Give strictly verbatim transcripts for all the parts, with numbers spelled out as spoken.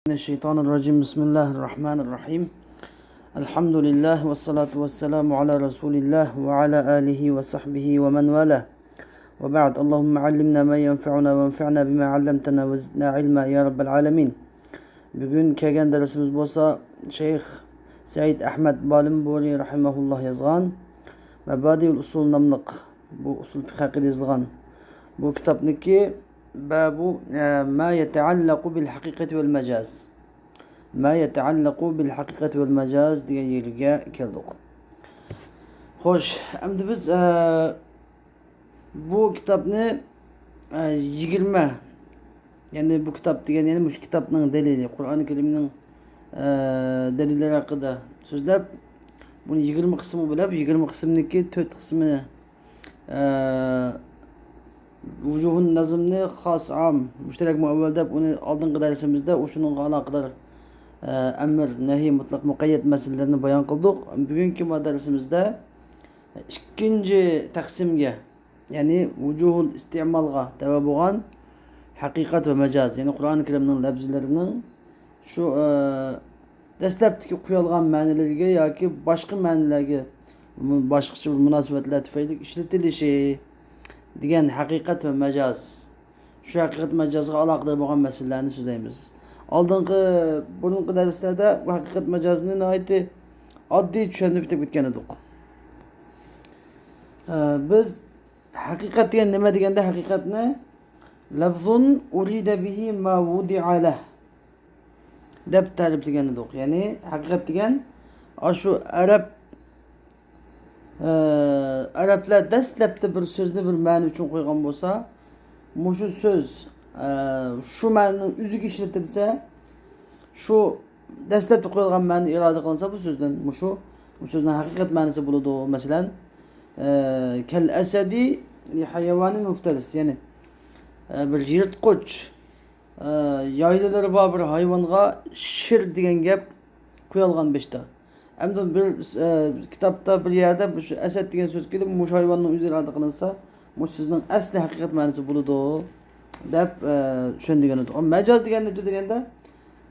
من الشيطان الرجيم. بسم الله الرحمن الرحيم. الحمد لله والصلاة والسلام على رسول الله وعلى آله وصحبه ومن والاه. وبعد، اللهم علمنا ما ينفعنا وانفعنا بما علمتنا وزدنا علما يا رب العالمين. بۈگۈن كەلگەن دەرسىمىز بولسا شەيخ سەئىد ئەھمەد بالىمبۇرى رەھىمەھۇللاھ يازغان مەبادىئۇل ئۇسۇل ناملىق، بۇ ئۇسۇل فىقھى ھەققىدە يېزىلغان بۇ كىتابنىڭكى بابۇ، ئە، ما يتعلق بالحقيقة والمجاز. ما يتعلق بالحقيقة والمجاز دېگەن يېرىگە كەلدۇق. خوش، ئەمدى بىز، ئە، بۇ كىتابنى، ئە، يىگىرمە، يەنى بۇ كىتاب دېگەن، يەنى مۇشۇ كىتابنىڭ دەلىلى، قۇرئان كەرىمنىڭ، ئە، دەلىللىرى ھەققىدە سۆزلەپ، بۇنى يىگىرمە قىسىمغا بۆلۈپ، يىگىرمە قىسىمنىڭكى تۆت قىسمىنى، ئە، ۋۇجۇھۇن نەزمنى خاس، ئام، مۇشتەرەك، مۇئەۋۋەل دەپ، ئۇنى ئالدىنقى دەرسىمىزدە ئۇشۇنىڭغا ئالاقىدار، ئە، ئەمر، نەھى، مۇتلەق، مۇقەييەت مەسىلىلىرىنى بايان قىلدۇق. بۈگۈنكى ما دەرسىمىزدە ئىككىنچى تەقسىمگە، يەنى ۋۇجۇھۇل ئىستىمالغا تەۋە بولغان ھەقىقەت ۋە مەجاز، يەنى قۇرئان كەرىمنىڭ لەپزىلىرىنىڭ شۇ، ئە، دەسلەپتىكى قويۇلغان مەنىلىرىگە ياكى باشقا مەنىلەرگە مۇ-، باشقىچە بىر مۇناسىۋەتلەر تۈپەيلى ئىشلىتىلىشى دېگەن ھەقىقەت ۋە مەجاز، شۇ ھەقىقەت مەجازغا ئالاقىدار بولغان مەسىلىلەرنى سۆزلەيمىز. ئالدىنقى، بۇرۇنقى دەرسلەردە بۇ ھەقىقەت مەجازنى ناھايىتى ئاددىي چۈشەندۈرۈپ ئۆتۈپ كەتكەن ئىدۇق. ئە، بىز ھەقىقەت دېگەن نېمە دېگەندە، ھەقىقەتنى لەفزۇن ئۇرىدە بىھى ما ۋۇدىئە لەھ دەپ تەرىپلىگەن ئىدۇق. يەنى ھەقىقەت دېگەن ئاشۇ ئەرەب، ئە، ئەرەبلەر دەسلەپتە بىر سۆزنى بىر مەنە ئۈچۈن قويغان بولسا، مۇشۇ سۆز، ئە، شۇ مەنىنىڭ ئۆزىگە ئىشلىتىلسە، شۇ دەسلەپتە قويۇلغان مەنە ئىرادە قىلىنسا بۇ سۆزدىن، مۇشۇ، بۇ سۆزنىڭ ھەقىقەت مەنىسى بولىدۇ. مەسىلەن، ئە، كەل ئەسەدى لى ھايۋانىن مۇفتەرىس. يەنى، ئە، بىر يىرتقۇچ، ئە، يايلىلىرى بار بىر ھايۋانغا شىر دېگەن گەپ قويۇلغان بېشىدا. ئەمدى بىر، ئە، كىتابتا بىر يەردە مۇشۇ ئەسەد دېگەن سۆز كېلىپ، مۇشۇ ھايۋاننىڭ ئۆزى ئىرادە قىلىنسا، مۇشۇ سۆزنىڭ ئەسلى ھەقىقەت مەنىسى بولىدۇ دەپ، ئە، چۈشەندۈرگەن ئىدۇق. مەجاز دېگەن نېمە دېگەندە،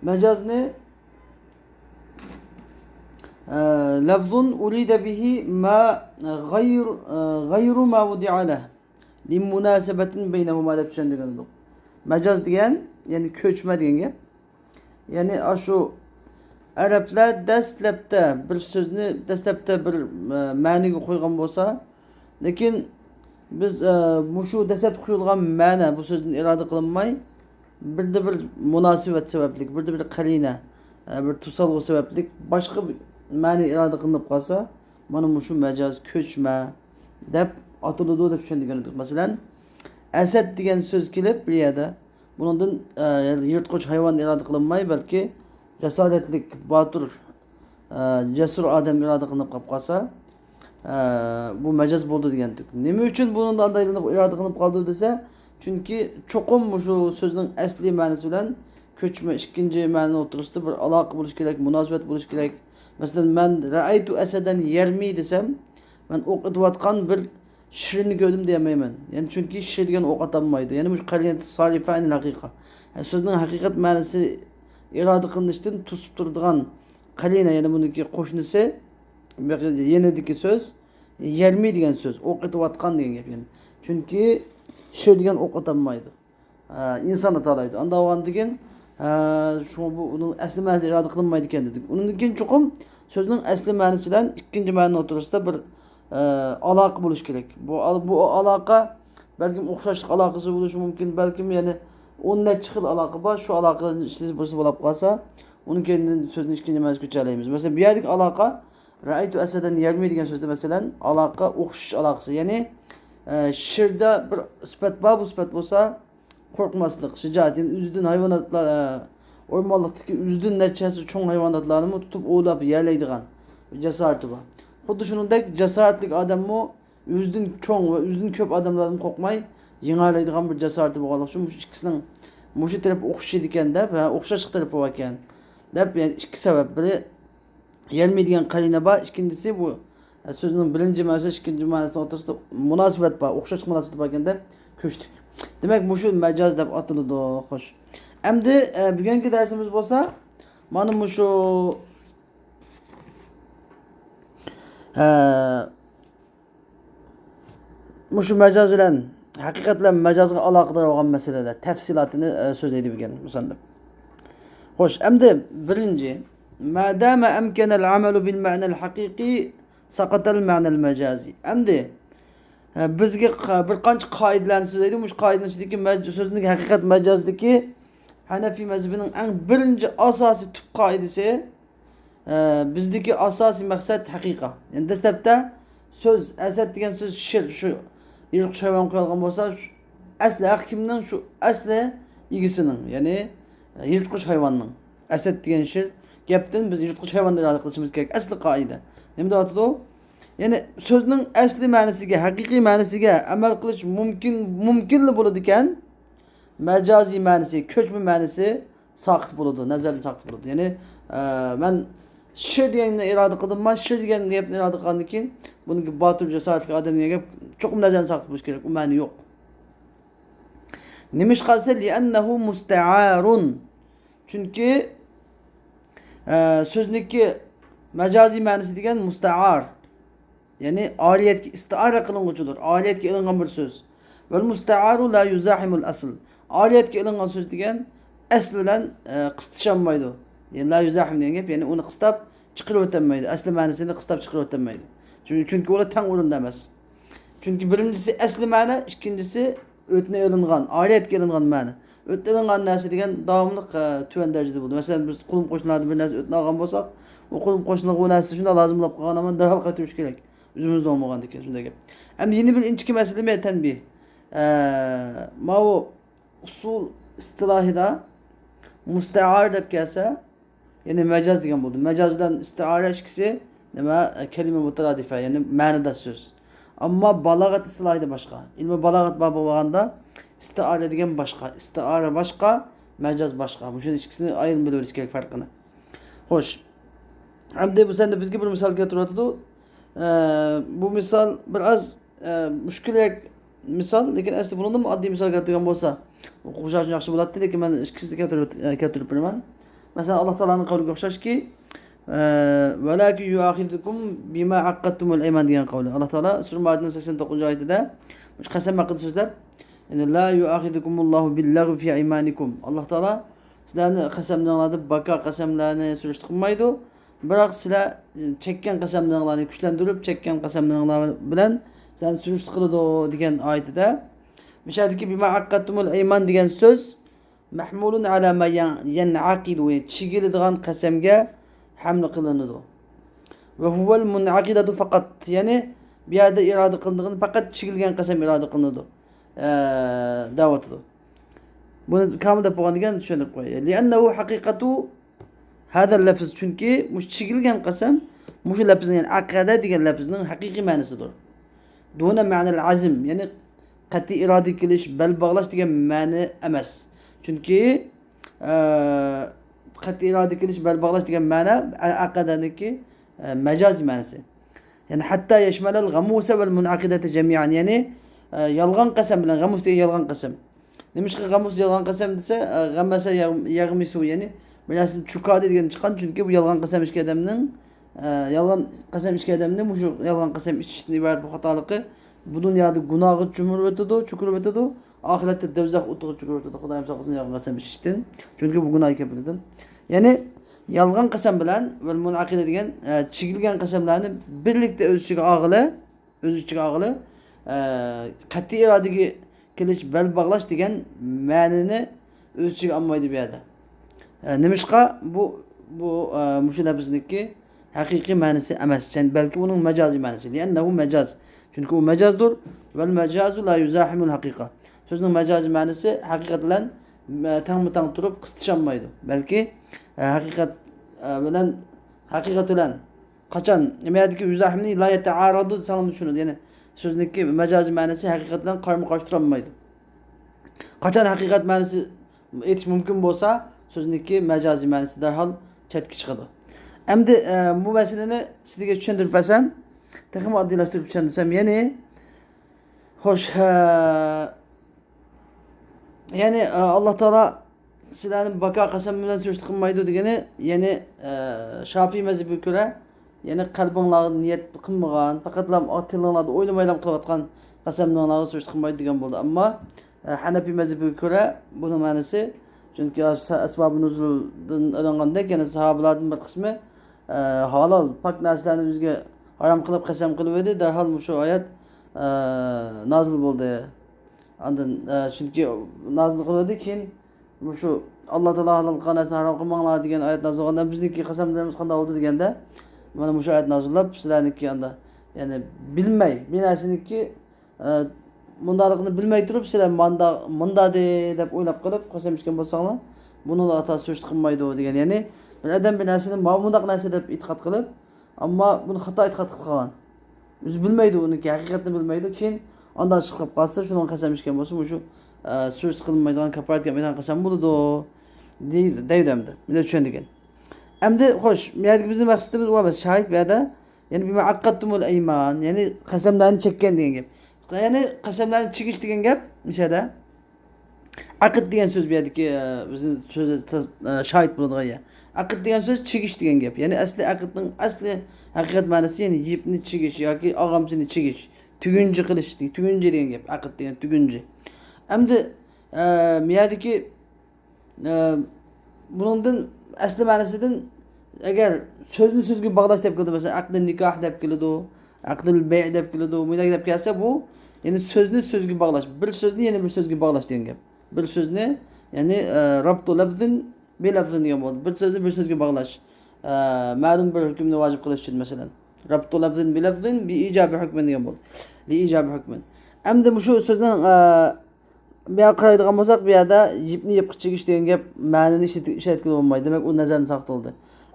مەجازنى، ئە، لەفزۇن ئۇرىدە بىھى ما غەير-، ئە، غەيرۇ ما ۋۇدىئە لەھ لىمۇناسىبەتىن بەينەھۇما دەپ چۈشەندۈرگەن ئىدۇق. مەجاز دېگەن، يەنى كۆچمە دېگەن گەپ. يەنى ئاشۇ ئەرەبلەر دەسلەپتە بىر سۆزنى، دەسلەپتە بىر، ئە، مەنىگە قويغان بولسا، لېكىن بىز، ئە، مۇشۇ دەسلەپتە قويۇلغان مەنە بۇ سۆزدىن ئىرادە قىلىنماي، بىردە بىر مۇناسىۋەت سەۋەبلىك، بىردە بىر قەرىنە، ئە، بىر توسالغۇ سەۋەبلىك باشقا بىر مەنە ئىرادە قىلىنىپ قالسا، مانا مۇشۇ مەجاز كۆچمە دەپ ئاتىلىدۇ دەپ چۈشەندۈرگەن ئىدۇق. مەسىلەن، ئەسەد دېگەن سۆز كېلىپ بىر يەردە، بۇنىڭدىن، ئە، يىرتقۇچ ھايۋان ئىرادە قىلىنماي، بەلكى جاسارەتلىك، باتۇر، ئە، جەسۇر ئادەم ئىرادە قىلىنىپ قاپ قالسا، ئە، بۇ مەجاز بولدى دېگەنتۇق. نېمە ئۈچۈن بۇنىڭدا ئانداق ئىرادە قىلىنىپ قالدى دېسە، چۈنكى چوقۇم مۇشۇ سۆزنىڭ ئەسلى مەنىسى بىلەن كۆچمە ئىككىنچى مەنىنىڭ ئوتتۇرىسىدا بىر ئالاقە بولۇشى كېرەك، مۇناسىۋەت بولۇشى كېرەك. مەسىلەن، مەن رەئەيتۇ ئەسەدەن يەرمى دېسەم، مەن ئوق ئېتىۋاتقان بىر شىرنى كۆردۈم دېيەلمەيمەن. يەنى چۈنكى شىر دېگەن ئوق ئاتالمايدۇ. يەنى مۇشۇ قەرىنە سارىفە ئەنىل ھەقىقە. يەنى سۆزنىڭ ھەقىقەت مەنىسى ئىرادە قىلىنىشتىن توسۇپ تۇرىدىغان قەرىنە، يەنى بۇنىڭكى قوشنىسى، يېنىدىكى سۆز، يەرمى دېگەن سۆز، ئوق ئېتىۋاتقان دېگەن گەپ يەنى. چۈنكى شىر دېگەن ئوق ئاتالمايدۇ. ئە، ئىنسان ئاتالايدۇ. ئانداق بولغاندىكىن، ئە، شۇڭا بۇ ئۇنىڭ ئەسلى مەنىسى ئىرادە قىلىنمايدىكەن دېدۇق. ئۇنىڭدىن كېيىن چوقۇم سۆزنىڭ ئەسلى مەنىسى بىلەن ئىككىنچى مەنىنىڭ ئوتتۇرىسىدا بىر، ئە، ئالاقە بولۇشى كېرەك. بۇ ئال-، بۇ ئالاقە بەلكىم ئوخشاشلىق ئالاقىسى بولۇشى مۇمكىن، بەلكىم يەنە ئون نەچچە خىل ئالاقە بار. شۇ ئالاقىلەردىن ئىككىسى بولسا بولۇپ قالسا، ئۇنىڭ كەينىدىن سۆزنى ئىككىنچى مەنىسىگە كۆچۈرەلەيمىز. مەسىلەن، بۇ يەردىكى ئالاقە رەئەيتۇ ئەسەدەن يەرمى دېگەن سۆزدە، مەسىلەن، ئالاقە ئوخشىشىش ئالاقىسى. يەنى، ئە، شىردا بىر سۈپەت بار، بۇ سۈپەت بولسا قورقماسلىق، شىجائەت، يەنى ئۆزىدىن ھايۋاناتلار، ئە، ئورمانلىقتىكى ئۆزىدىن نەچچە ھەسسە چوڭ ھايۋاناتلارنىمۇ تۇتۇپ ئوۋلاپ يەيدىغان جاسارىتى بار. خۇددى شۇنىڭدەك جاسارەتلىك ئادەممۇ ئۆزىدىن چوڭ ۋە ئۆزىدىن كۆپ ئادەملەردىن قورقماي يېڭەلەيدىغان بىر جاسارىتى بولغانلىقى ئۈچۈن مۇشۇ ئىككىسىنىڭ مۇشۇ تەرىپى ئوخشىشىدىكەن دەپ، ھە، ئوخشاشلىق تەرىپى باركەن دەپ، يەنى ئىككى سەۋەب. بىرى يەرمى دېگەن قەرىنە بار. ئىككىنچىسى بۇ، ئە، سۆزنىڭ بىرىنچى مەنىسى، ئىككىنچى مەنىسىنىڭ ئوتتۇرىسىدا مۇناسىۋەت بار، ئوخشاش مۇناسىۋەت باركەن دەپ كۆچتۇق. دېمەك، مۇشۇ مەجاز دەپ ئاتىلىدۇ. خوش. ئەمدى، ئە، بۈگۈنكى دەرسىمىز بولسا مانا مۇشۇ، ئە، مۇشۇ مەجاز بىلەن ھەقىقەت بىلەن مەجازغا ئالاقىدار بولغان مەسىلىلەر تەپسىلاتىنى، ئە، سۆزلەيدۇ بۈگۈن مۇسەننىپ. خوش، ئەمدى بىرىنچى، ما دام أمكن العمل بالمعنى الحقيقي سقط المعنى المجازي. ئەمدى، ئە، بىزگە قا-، بىر قانچە قائىدىلەرنى سۆزلەيدۇ. مۇشۇ قائىدىنىڭ ئىچىدىكى مەج-، سۆزنىڭ ھەقىقەت مەجازدىكى ھەنەفىي مەزھىپىنىڭ ئەڭ بىرىنچى ئاساسىي تۈپ قائىدىسى، ئە، بىزدىكى ئاساسىي مەقسەت ھەقىقە. يەنى دەسلەپتە سۆز، ئەسەت دېگەن سۆز شىر، شۇ يىرتقۇچ ھايۋان قويۇلغان بولسا، شۇ ئەسلى ھەق كىمنىڭ؟ شۇ ئەسلى ئىگىسىنىڭ، يەنى، ئە، يىرتقۇچ ھايۋاننىڭ. ئەسەت دېگەن شىر گەپتىن بىز يىرتقۇچ ھايۋاننى ئىرادە قىلىشىمىز كېرەك. ئەسلى قائىدە. نېمە دەۋاتىدۇ؟ يەنى سۆزنىڭ ئەسلى مەنىسىگە، ھەقىقىي مەنىسىگە ئەمەل قىلىش مۇمكىن، مۇمكىنلا بولىدىكەن، مەجازىي مەنىسى، كۆچمە مەنىسى ساقىت بولىدۇ، نەزەردىن ساقىت بولىدۇ. يەنى، ئە، مەن شىر دېگەننى ئىرادە قىلدىمما، شىر دېگەن گەپنى ئىرادە قىلغاندىن كېيىن، بۇنىڭكى باتۇر جاسارەتلىك ئادەم دېگەن گەپ چوقۇم نەزەردىن ساقىت بولۇشى كېرەك، ئۇ مەنە يوق. نېمىشقا دېسە، لىئەننەھۇ مۇستەئارۇن. چۈنكى، ئە، سۆزنىڭكى مەجازىي مەنىسى دېگەن مۇستەئار. يەنى ئارىيەتكە ئىستىئارە قىلىنغۇچىدۇر. ئارىيەتكە ئېلىنغان بىر سۆز. ۋەل مۇستەئارۇ لا يۇزاھىمۇل ئەسل. ئارىيەتكە ئېلىنغان سۆز دېگەن ئەسلى بىلەن، ئە، قىستىشالمايدۇ. يەنى لا يۇزاھىم دېگەن گەپ، يەنى ئۇنى قىستاپ چىقىرىۋېتەلمەيدۇ. ئەسلى مەنىسىنى قىستاپ چىقىرىۋېتەلمەيدۇ. چۈنكى، چۈنكى ئۇلار تەڭ ئورۇندا ئەمەس. چۈنكى بىرىنچىسى ئەسلى مەنە، ئىككىنچىسى ئۆتنە ئېلىنغان، ئارىيەتكە ئېلىنغان مەنە. ئۆتنە ئېلىنغان نەرسە دېگەن داۋاملىق، ئە، تۆۋەن دەرىجىدە بولىدۇ. مەسىلەن، بىز قولۇم قوشنىلاردىن بىر نەرسە ئۆتنە ئالغان بولساق، ئۇ قولۇم قوشنىغا ئۇ نەرسە شۇنداق لازىم بولۇپ قالغان، ئەمما دەرھال قايتۇرۇش كېرەك. ئۆزىمىزدە بولمىغاندىكىن شۇنداق گەپ. ئەمدى يەنە بىر ئىنچىكە مەسىلە مەن تەنبىھ. ئە، ماۋۇ ئۇسۇل ئىستىلاھىدا مۇستەئار دەپ كەلسە، يەنى مەجاز دېگەن بولدى. مەجاز بىلەن ئىستىئارە ئىككىسى نېمە؟ كەلىمە مۇتارادىفە، يەنى مەنىداش سۆز. ئەمما بالاغەت ئىستىلاھىدا باشقا. ئىلمى بالاغەت بابىغا بارغاندا ئىستىئارە دېگەن باشقا، ئىستىئارە باشقا، مەجاز باشقا. مۇشۇنى ئىككىسىنى ئايرىم بىلىۋېلىش كېرەك پەرقىنى. خوش. ئەمدى بۇ سەندە بىزگە بىر مىسال كەلتۈرۈۋاتىدۇ. ئە، بۇ مىسال بىر ئاز ئە، مۈشكۈلرەك مىسال، لېكىن ئەسلى بۇنىڭدىنمۇ ئاددىي مىسال كەلتۈرگەن بولسا، ئوقۇغۇچىلار ئۈچۈن ياخشى بولاتتى، لېكىن مەن ئىككىسىنى كەلتۈرۈپ، ئە، كەلتۈرۈپ بېرىمەن. مەسىلەن، ئاللا تائالانىڭ قەۋلىگە ئوخشاشكى، ئە، ۋەلاكىن يۇئاخىزكۇم بىما ئەققەدتۇمۇل ئەيمان دېگەن قەۋلى. ئاللا تائالا سۈرە مائىدىنىڭ سەكسەن توققۇزىنچى ئايىتىدە مۇشۇ قەسەم ھەققىدە سۆزلەپ، يەنى لا يۇئاخىزكۇمۇللاھۇ بىللەغۋى فى ئەيمانىكۇم. ئاللا تائالا سىلەرنى قەسەملىرىڭلاردا باكا قەسەملەرنى سۈرۈشتە قىلمايدۇ. بىراق سىلەر چەككەن قەسەملىرىڭلارنى كۈچلەندۈرۈپ، چەككەن قەسەملىرىڭلار بىلەن سىلەرنى سۈرۈشتە قىلىدۇ دېگەن ئايىتىدە، مۇشۇ يەردىكى بىما ئەققەدتۇمۇل ئەيمان دېگەن سۆز مەھمۇلۇن ئەلا ما يەن-، يەنئەقىدۇ، چىگىلىدىغان قەسەمگە ھەملە قىلىنىدۇ. ۋە ھۇۋەل مۇنئەقىدەتۇ فەقەت، يەنى بۇ يەردە ئىرادە قىلىنىدىغىنى پەقەت چىگىلگەن قەسەم ئىرادە قىلىنىدۇ، ئە، دەۋاتىدۇ. بۇنى كامىل دەپ بولغاندىن كېيىن چۈشەندۈرۈپ قوياي. لىئەننەھۇ ھەقىقەتۇ ھەدەل لەفز، چۈنكى مۇشۇ چىگىلگەن قەسەم مۇشۇ لەپزنىڭ، يەنى ئەقەدە دېگەن لەپزنىڭ ھەقىقىي مەنىسىدۇر. دۇنە مەنەل ئەزم، يەنى قەتئىي ئىرادە كېلىش، بەل باغلاش دېگەن مەنە ئەمەس. چۈنكى، ئە، قەتئىي ئىرادە كېلىش، بەل باغلاش دېگەن مەنە ئە-، ئەقەدەنىڭكى، ئە، مەجازىي مەنىسى. يەنى ھەتتا يەشمەلەل غەمۇسە ۋەل مۇنئەقىدەتە جەمىئەن، يەنى، ئە، يالغان قەسەم بىلەن، غەمۇس دېگەن يالغان قەسەم. نېمىشقا غەمۇس يالغان قەسەم دېسە، ئە، غەمەسە يەغ-، يەغمىسۇ، يەنى بىر نەرسىنى چۇكادى دېگەن چىققان، چۈنكى بۇ يالغان قەسەم ئىچكەن ئادەمنىڭ، ئە، يالغان قەسەم ئىچكەن ئادەمنى مۇشۇ يالغان قەسەم ئىچىشتىن ئىبارەت بۇ خاتالىقى بۇ دۇنيادا گۇناھقا چۆمۈرۈۋېتىدۇ، چۆكۈرۈۋېتىدۇ، ئاخىرەتتە دوزاخ ئوتىغا چۆكۈرۈۋېتىدۇ. خۇدايىم ساقلىسۇن يالغان قەسەم ئىچىشتىن. چۈنكى بۇ گۇناھ كەبىرىدىن. يەنى يالغان قەسەم بىلەن ۋەل مۇنئەقىدە دېگەن، ئە، چىگىلگەن قەسەملەرنى بىرلىكتە ئۆز ئىچىگە ئالغىلى، ئۆز ئىچىگە ئالغىلى، ئە، قەتئىي ئىرادىگە كېلىش، بەل باغلاش دېگەن مەنىنى ئۆز ئىچىگە ئالمايدۇ بۇ يەردە. ئە، نېمىشقا؟ بۇ، بۇ، ئە، مۇشۇ لەپزنىڭكى ھەقىقىي مەنىسى ئەمەس، بەلكى ئۇنىڭ مەجازىي مەنىسى. لىئەننەھۇ مەجاز. چۈنكى ئۇ مەجازدۇر. ۋەل مەجازۇ لا يۇزاھىمۇل ھەقىقە. سۆزنىڭ مەجازىي مەنىسى ھەقىقەت بىلەن، ئە، تەڭمۇ تەڭ تۇرۇپ قىستىشالمايدۇ. بەلكى، ئە، ھەقىقەت، ئە، بىلەن، ھەقىقەت بىلەن قاچان، نېمە يەردىكى يۇزاھىمنى لا يەتەئارادۇ دېسەڭلار چۈشىنىدۇ. يەنى سۆزنىڭكى مەجازىي مەنىسى ھەقىقەت بىلەن قارىمۇ قارشى تۇرالمايدۇ. قاچان ھەقىقەت مەنىسى ئېيتىش مۇمكىن بولسا، سۆزنىڭكى مەجازىي مەنىسى دەرھال چەتكە چىقىدۇ. ئەمدى، ئە، بۇ مەسىلىنى سىلىگە چۈشەندۈرۈپ بەرسەم، تېخىمۇ ئاددىيلاشتۇرۇپ چۈشەندۈرسەم، يەنى، خوش، ئە، يەنى، ئە، ئاللا تائالا سىلەرنى باكا قەسەم بىلەن سۈرۈشتە قىلمايدۇ دېگىنى، يەنى، ئە، شاپىي مەزھىپىگە كۆرە، يەنى قەلبىڭلارغا نىيەت قىلمىغان، پەقەتلا تىلىڭلاردا ئويلىمايلا قىلىۋاتقان قەسەملىرىڭلارغا سۈرۈشتە قىلمايدۇ دېگەن بولدى. ئەمما، ئە، ھەنەپىي مەزھىپىگە كۆرە بۇنىڭ مەنىسى، چۈنكى ئەسۋابى نۇزۇلدىن ئېلىنغاندەك، يەنى ساھابىلاردىن بىر قىسمى، ئە، ھالال، پاك نەرسىلەرنى ئۆزىگە ھارام قىلىپ قەسەم قىلىۋىدى، دەرھال مۇشۇ ئايەت، ئە، نازىل بولدى. ئاندىن، ئە، چۈنكى نازىل قىلىۋىدى، كېيىن مۇشۇ ئاللا تائالا ھالال قىلغان نەرسىنى ھارام قىلماڭلار دېگەن ئايەت نازىل بولغاندا، بىزنىڭكى قەسەملىرىمىز قانداق بولدى دېگەندە، مانا مۇشۇ ئايەت نازىللاپ، سىلەرنىڭكى ئاندا، يەنى بىلمەي، بىر نەرسىنىڭكى، ئە، مۇنداقلىقىنى بىلمەي تۇرۇپ، سىلەر ماندا، مۇندادى دەپ ئويلاپ قېلىپ قەسەم ئىچكەن بولساڭلار، بۇنى ئاللا تائالا سۈرۈشتە قىلمايدۇ دېگەن. يەنى بىر ئادەم بىر نەرسىنى ماۋۇ مۇنداق نەرسە دەپ ئېتىقاد قىلىپ، ئەمما بۇنى خاتا ئېتىقاد قىلىپ قالغان. ئۆزى بىلمەيدۇ ئۇنىڭكى ھەقىقەتنى بىلمەيدۇ. كېيىن ئانداق ئىش قىلىپ قالسا، شۇنىڭغا قەسەم ئىچكەن بولسا، مۇشۇ، ئە، سۈرۈشتە قىلىنمايدىغان، كاپپارەت كەلمەيدىغان قەسەم بولىدۇ. دەيدۇ، دەيدۇ ئەمدى. مەن چۈشەندۈرگەن. ئەمدى خوش، بۇ يەردىكى بىزنىڭ مەقسىتىمىز ئۇ ئەمەس. شاھىت بۇ يەردە، يەنى بىما ئەققەتتۇمۇل ئەيمان، يەنى قەسەملەرنى چەككەن دېگەن گەپ. يەنى قەسەملەرنى چېكىش دېگەن گەپ مۇشۇ يەردە. ئەقد دېگەن سۆز بۇ يەردىكى، ئە، بىزنىڭ سۆز، ئە، شاھىت بولىدىغان يەر. ئەقد دېگەن سۆز چېكىش دېگەن گەپ. يەنى ئەسلى ئەقدنىڭ ئەسلى ھەقىقەت مەنىسى، يەنى يىپنى چېكىش ياكى ئاغامچىنى چېكىش. تۈگۈنچى قىلىش، تۈگۈنچى دېگەن گەپ. ئەقد دېگەن تۈگۈنچى. ئەمدى، ئە، بۇ يەردىكى، ئە، بۇنىڭدىن ئەسلى مەنىسىدىن ئەگەر سۆزنى سۆزگە باغلاش دەپ كېلىدۇ، مەسىلەن، ئەقدى نىكاھ دەپ كېلىدۇ، ئەقدىل بەي دەپ كېلىدۇ، مۇنداق دەپ كەلسە، بۇ، يەنى سۆزنى سۆزگە باغلاش، بىر سۆزنى يەنە بىر سۆزگە باغلاش دېگەن گەپ. بىر سۆزنى، يەنى، ئە، رابتۇ لەفزىن بى لەفزىن دېگەن بولدى. بىر سۆزنى بىر سۆزگە باغلاش، ئە، مەلۇم بىر ھۆكۈمنى ۋاجىپ قىلىش ئۈچۈن، مەسىلەن، رابتۇ لەفزىن بى لەفزىن بى ئىجابى ھۆكمىن دېگەن بولدى. لى ئىجابى ھۆكمىن. ئەمدى مۇشۇ سۆزنىڭ، ئە، بۇ يەرگە قارايدىغان بولساق، بۇ يەردە يىپنى يىپقا چېكىش دېگەن گەپ مەنىنى ئىشلىتىپ، ئىشلەتكىلى بولمايدۇ. دېمەك، ئۇ نەزەردىن ساقىت بولدى.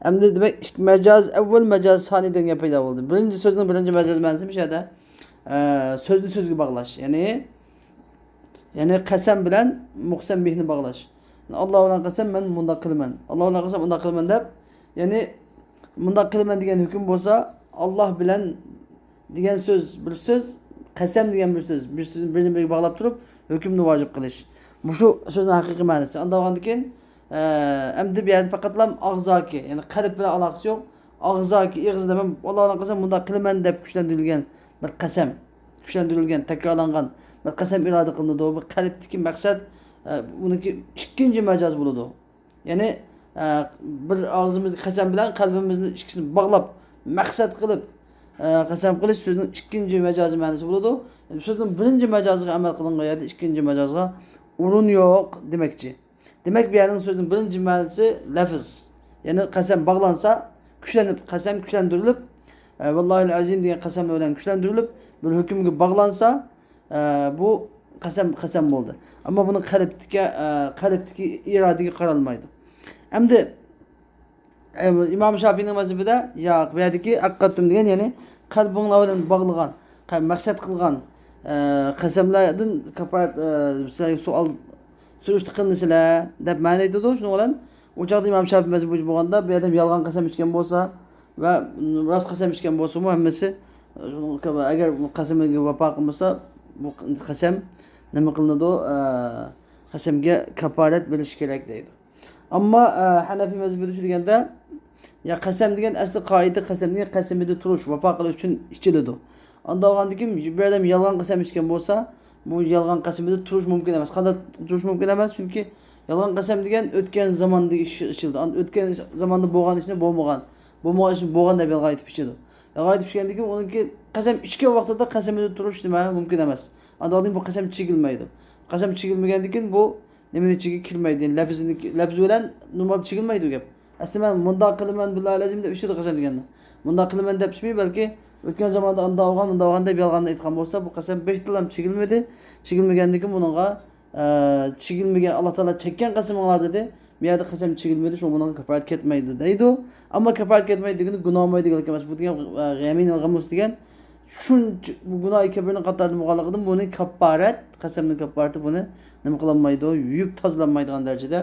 ئەمدى، دېمەك، ئىككى مەجاز ئەۋۋەل، مەجاز سانىي دېگەن گەپ پەيدا بولدى. بىرىنچى سۆزنىڭ بىرىنچى مەجاز مەنىسى مۇشۇ يەردە، ئە، سۆزنى سۆزگە باغلاش. يەنى، يەنى قەسەم بىلەن مۇقسەم بىھنى باغلاش. ئاللا بىلەن قەسەم، مەن مۇنداق قىلىمەن. ئاللا بىلەن قەسەم، ئۇنداق قىلىمەن دەپ، يەنى مۇنداق قىلىمەن دېگەن ھۆكۈم بولسا، ئاللا بىلەن دېگەن سۆز بىر سۆز، قەسەم دېگەن بىر سۆز. بىر سۆزنى بىرىنى بىرىگە باغلاپ تۇرۇپ، ھۆكۈمنى ۋاجىپ قىلىش. مۇشۇ سۆزنىڭ ھەقىقىي مەنىسى. ئانداق بولغاندىكىن، ئە، ئەمدى بۇ يەردە پەقەتلا ئاغزاكى، يەنى قەلب بىلەن ئالاقىسى يوق. ئاغزاكى، ئېغىزدا مەن ئاللا بىلەن قەسەم، مۇنداق قىلىمەن دەپ كۈچلەندۈرۈلگەن بىر قەسەم. كۈچلەندۈرۈلگەن، تەكرارلانغان بىر قەسەم ئىرادە قىلىنىدۇ. بۇ قەلبتىكى مەقسەت، ئە، ئۇنىڭكى ئىككىنچى مەجاز بولىدۇ. يەنى، ئە، بىر ئاغزىمىزدىكى قەسەم بىلەن قەلبىمىزنى ئىككىسىنى باغلاپ، مەقسەت قىلىپ، ئە، قەسەم قىلىش سۆزنىڭ ئىككىنچى مەجازىي مەنىسى بولىدۇ. يەنى سۆزنىڭ بىرىنچى مەجازىغا ئەمەل قىلىنغان يەردە ئىككىنچى مەجازغا ئورۇن يوق دېمەكچى. دېمەك، بۇ يەرنىڭ سۆزىنىڭ بىرىنچى مەنىسى لەفز. يەنى قەسەم باغلانسا، كۈچلىنىپ، قەسەم كۈچلەندۈرۈلۈپ، ئە، ۋاللاھىل ئەزىم دېگەن قەسەملەر بىلەن كۈچلەندۈرۈلۈپ، بىر ھۆكۈمگە باغلانسا، ئە، بۇ قەسەم، قەسەم بولدى. ئەمما بۇنىڭ قەلبتىكى، ئە، قەلبتىكى ئىرادىگە قارالمايدۇ. ئەمدى، ئە، ئىمام شاپىينىڭ مەزھىپىدە، ياق، بۇ يەردىكى ئەققەتتۇم دېگەن، يەنى قەلبىڭلار بىلەن باغلىغان، قە-، مەقسەت قىلغان، ئە، قەسەملەردىن كاپپارەت، ئە، سىلەرگە سوئال سۈرۈشتە قىلىنىسىلەر دەپ مەنە ئېيتىدۇ. شۇنىڭ بىلەن ئۇ چاغدا ئىمام شاپىي مەزھىپى بويىچە بولغاندا، بۇ ئادەم يالغان قەسەم ئىچكەن بولسا ۋە راست قەسەم ئىچكەن بولسىمۇ، ھەممىسى، ئە، شۇنىڭ، ئەگەر قەسىمىگە ۋاپا قىلمىسا، بۇ قەسەم نېمە قىلىنىدۇ؟ ئە، قەسەمگە كاپپارەت بېرىش كېرەك دەيدۇ. ئەمما، ئە، ھەنەفىي مەزھىپىدە شۇ دېگەندە، يا قەسەم دېگەن ئەسلى قائىدە، قەسەم دېگەن قەسىمىدە تۇرۇش، ۋاپا قىلىش ئۈچۈن ئىچىلىدۇ. ئانداق بولغاندىكىن بىر ئادەم يالغان قەسەم ئىچكەن بولسا، بۇ يالغان قەسىمىدە تۇرۇش مۇمكىن ئەمەس. قانداق تۇرۇش مۇمكىن ئەمەس؟ چۈنكى يالغان قەسەم دېگەن ئۆتكەن زاماندا ئىش ئىچىلىدۇ. ئان-، ئۆتكەن زاماندا بولغان ئىشنى بولمىغان، بولمىغان ئىشنى بولغان دەپ يالغان ئېيتىپ ئىچىدۇ. يالغان ئېيتىپ ئىچكەندىن كېيىن ئۇنىڭكى قەسەم ئىچكەن ۋاقتىدا قەسىمىدە تۇرۇش نېمە؟ مۇمكىن ئەمەس. ئاندىن بۇ قەسەم چېكىلمەيدۇ. قەسەم چېكىلمىگەندىن كېيىن بۇ نېمىنىڭ ئىچىگە كىرمەيدۇ؟ يەنى لەپزىنىڭ، لەپز بىلەن نورمال چېكىلمەيدۇ گەپ. ئەسلى مەن مۇنداق قىلىمەن، بىللاھىل ئەزىم دەپ ئىچىدۇ قەسەم دېگەندە. مۇنداق قىلىمەن دەپ ئىچمەي، بەلكى ئۆتكەن زاماندا ئانداق بولغان، مۇنداق بولغان دەپ يالغاننى ئېيتقان بولسا، بۇ قەسەم بەشتىنلا چېكىلمىدى. چېكىلمىگەندىن كېيىن بۇنىڭغا، ئە، چېكىلمىگەن، ئاللا تائالا چەككەن قەسىمىڭلار دېدى. بۇ يەردە قەسەم چېكىلمىدى، شۇڭا بۇنىڭغا كاپپارەت كەتمەيدۇ دەيدۇ. ئەمما كاپپارەت كەتمەيدۇ دېگىنى گۇناھ بولمايدۇ دېگەنلىك ئەمەس. بۇ دېگەن، ئە، يەمىنىل غەمۇس دېگەن شۇنچە بۇ گۇناھى كەبىرنىڭ قاتارىدا بولغانلىقىدىن بۇنى كاپپارەت، قەسەمنىڭ كاپپارىتى بۇنى نېمە قىلالمايدۇ، يۇيۇپ تازىلانمايدىغان دەرىجىدە،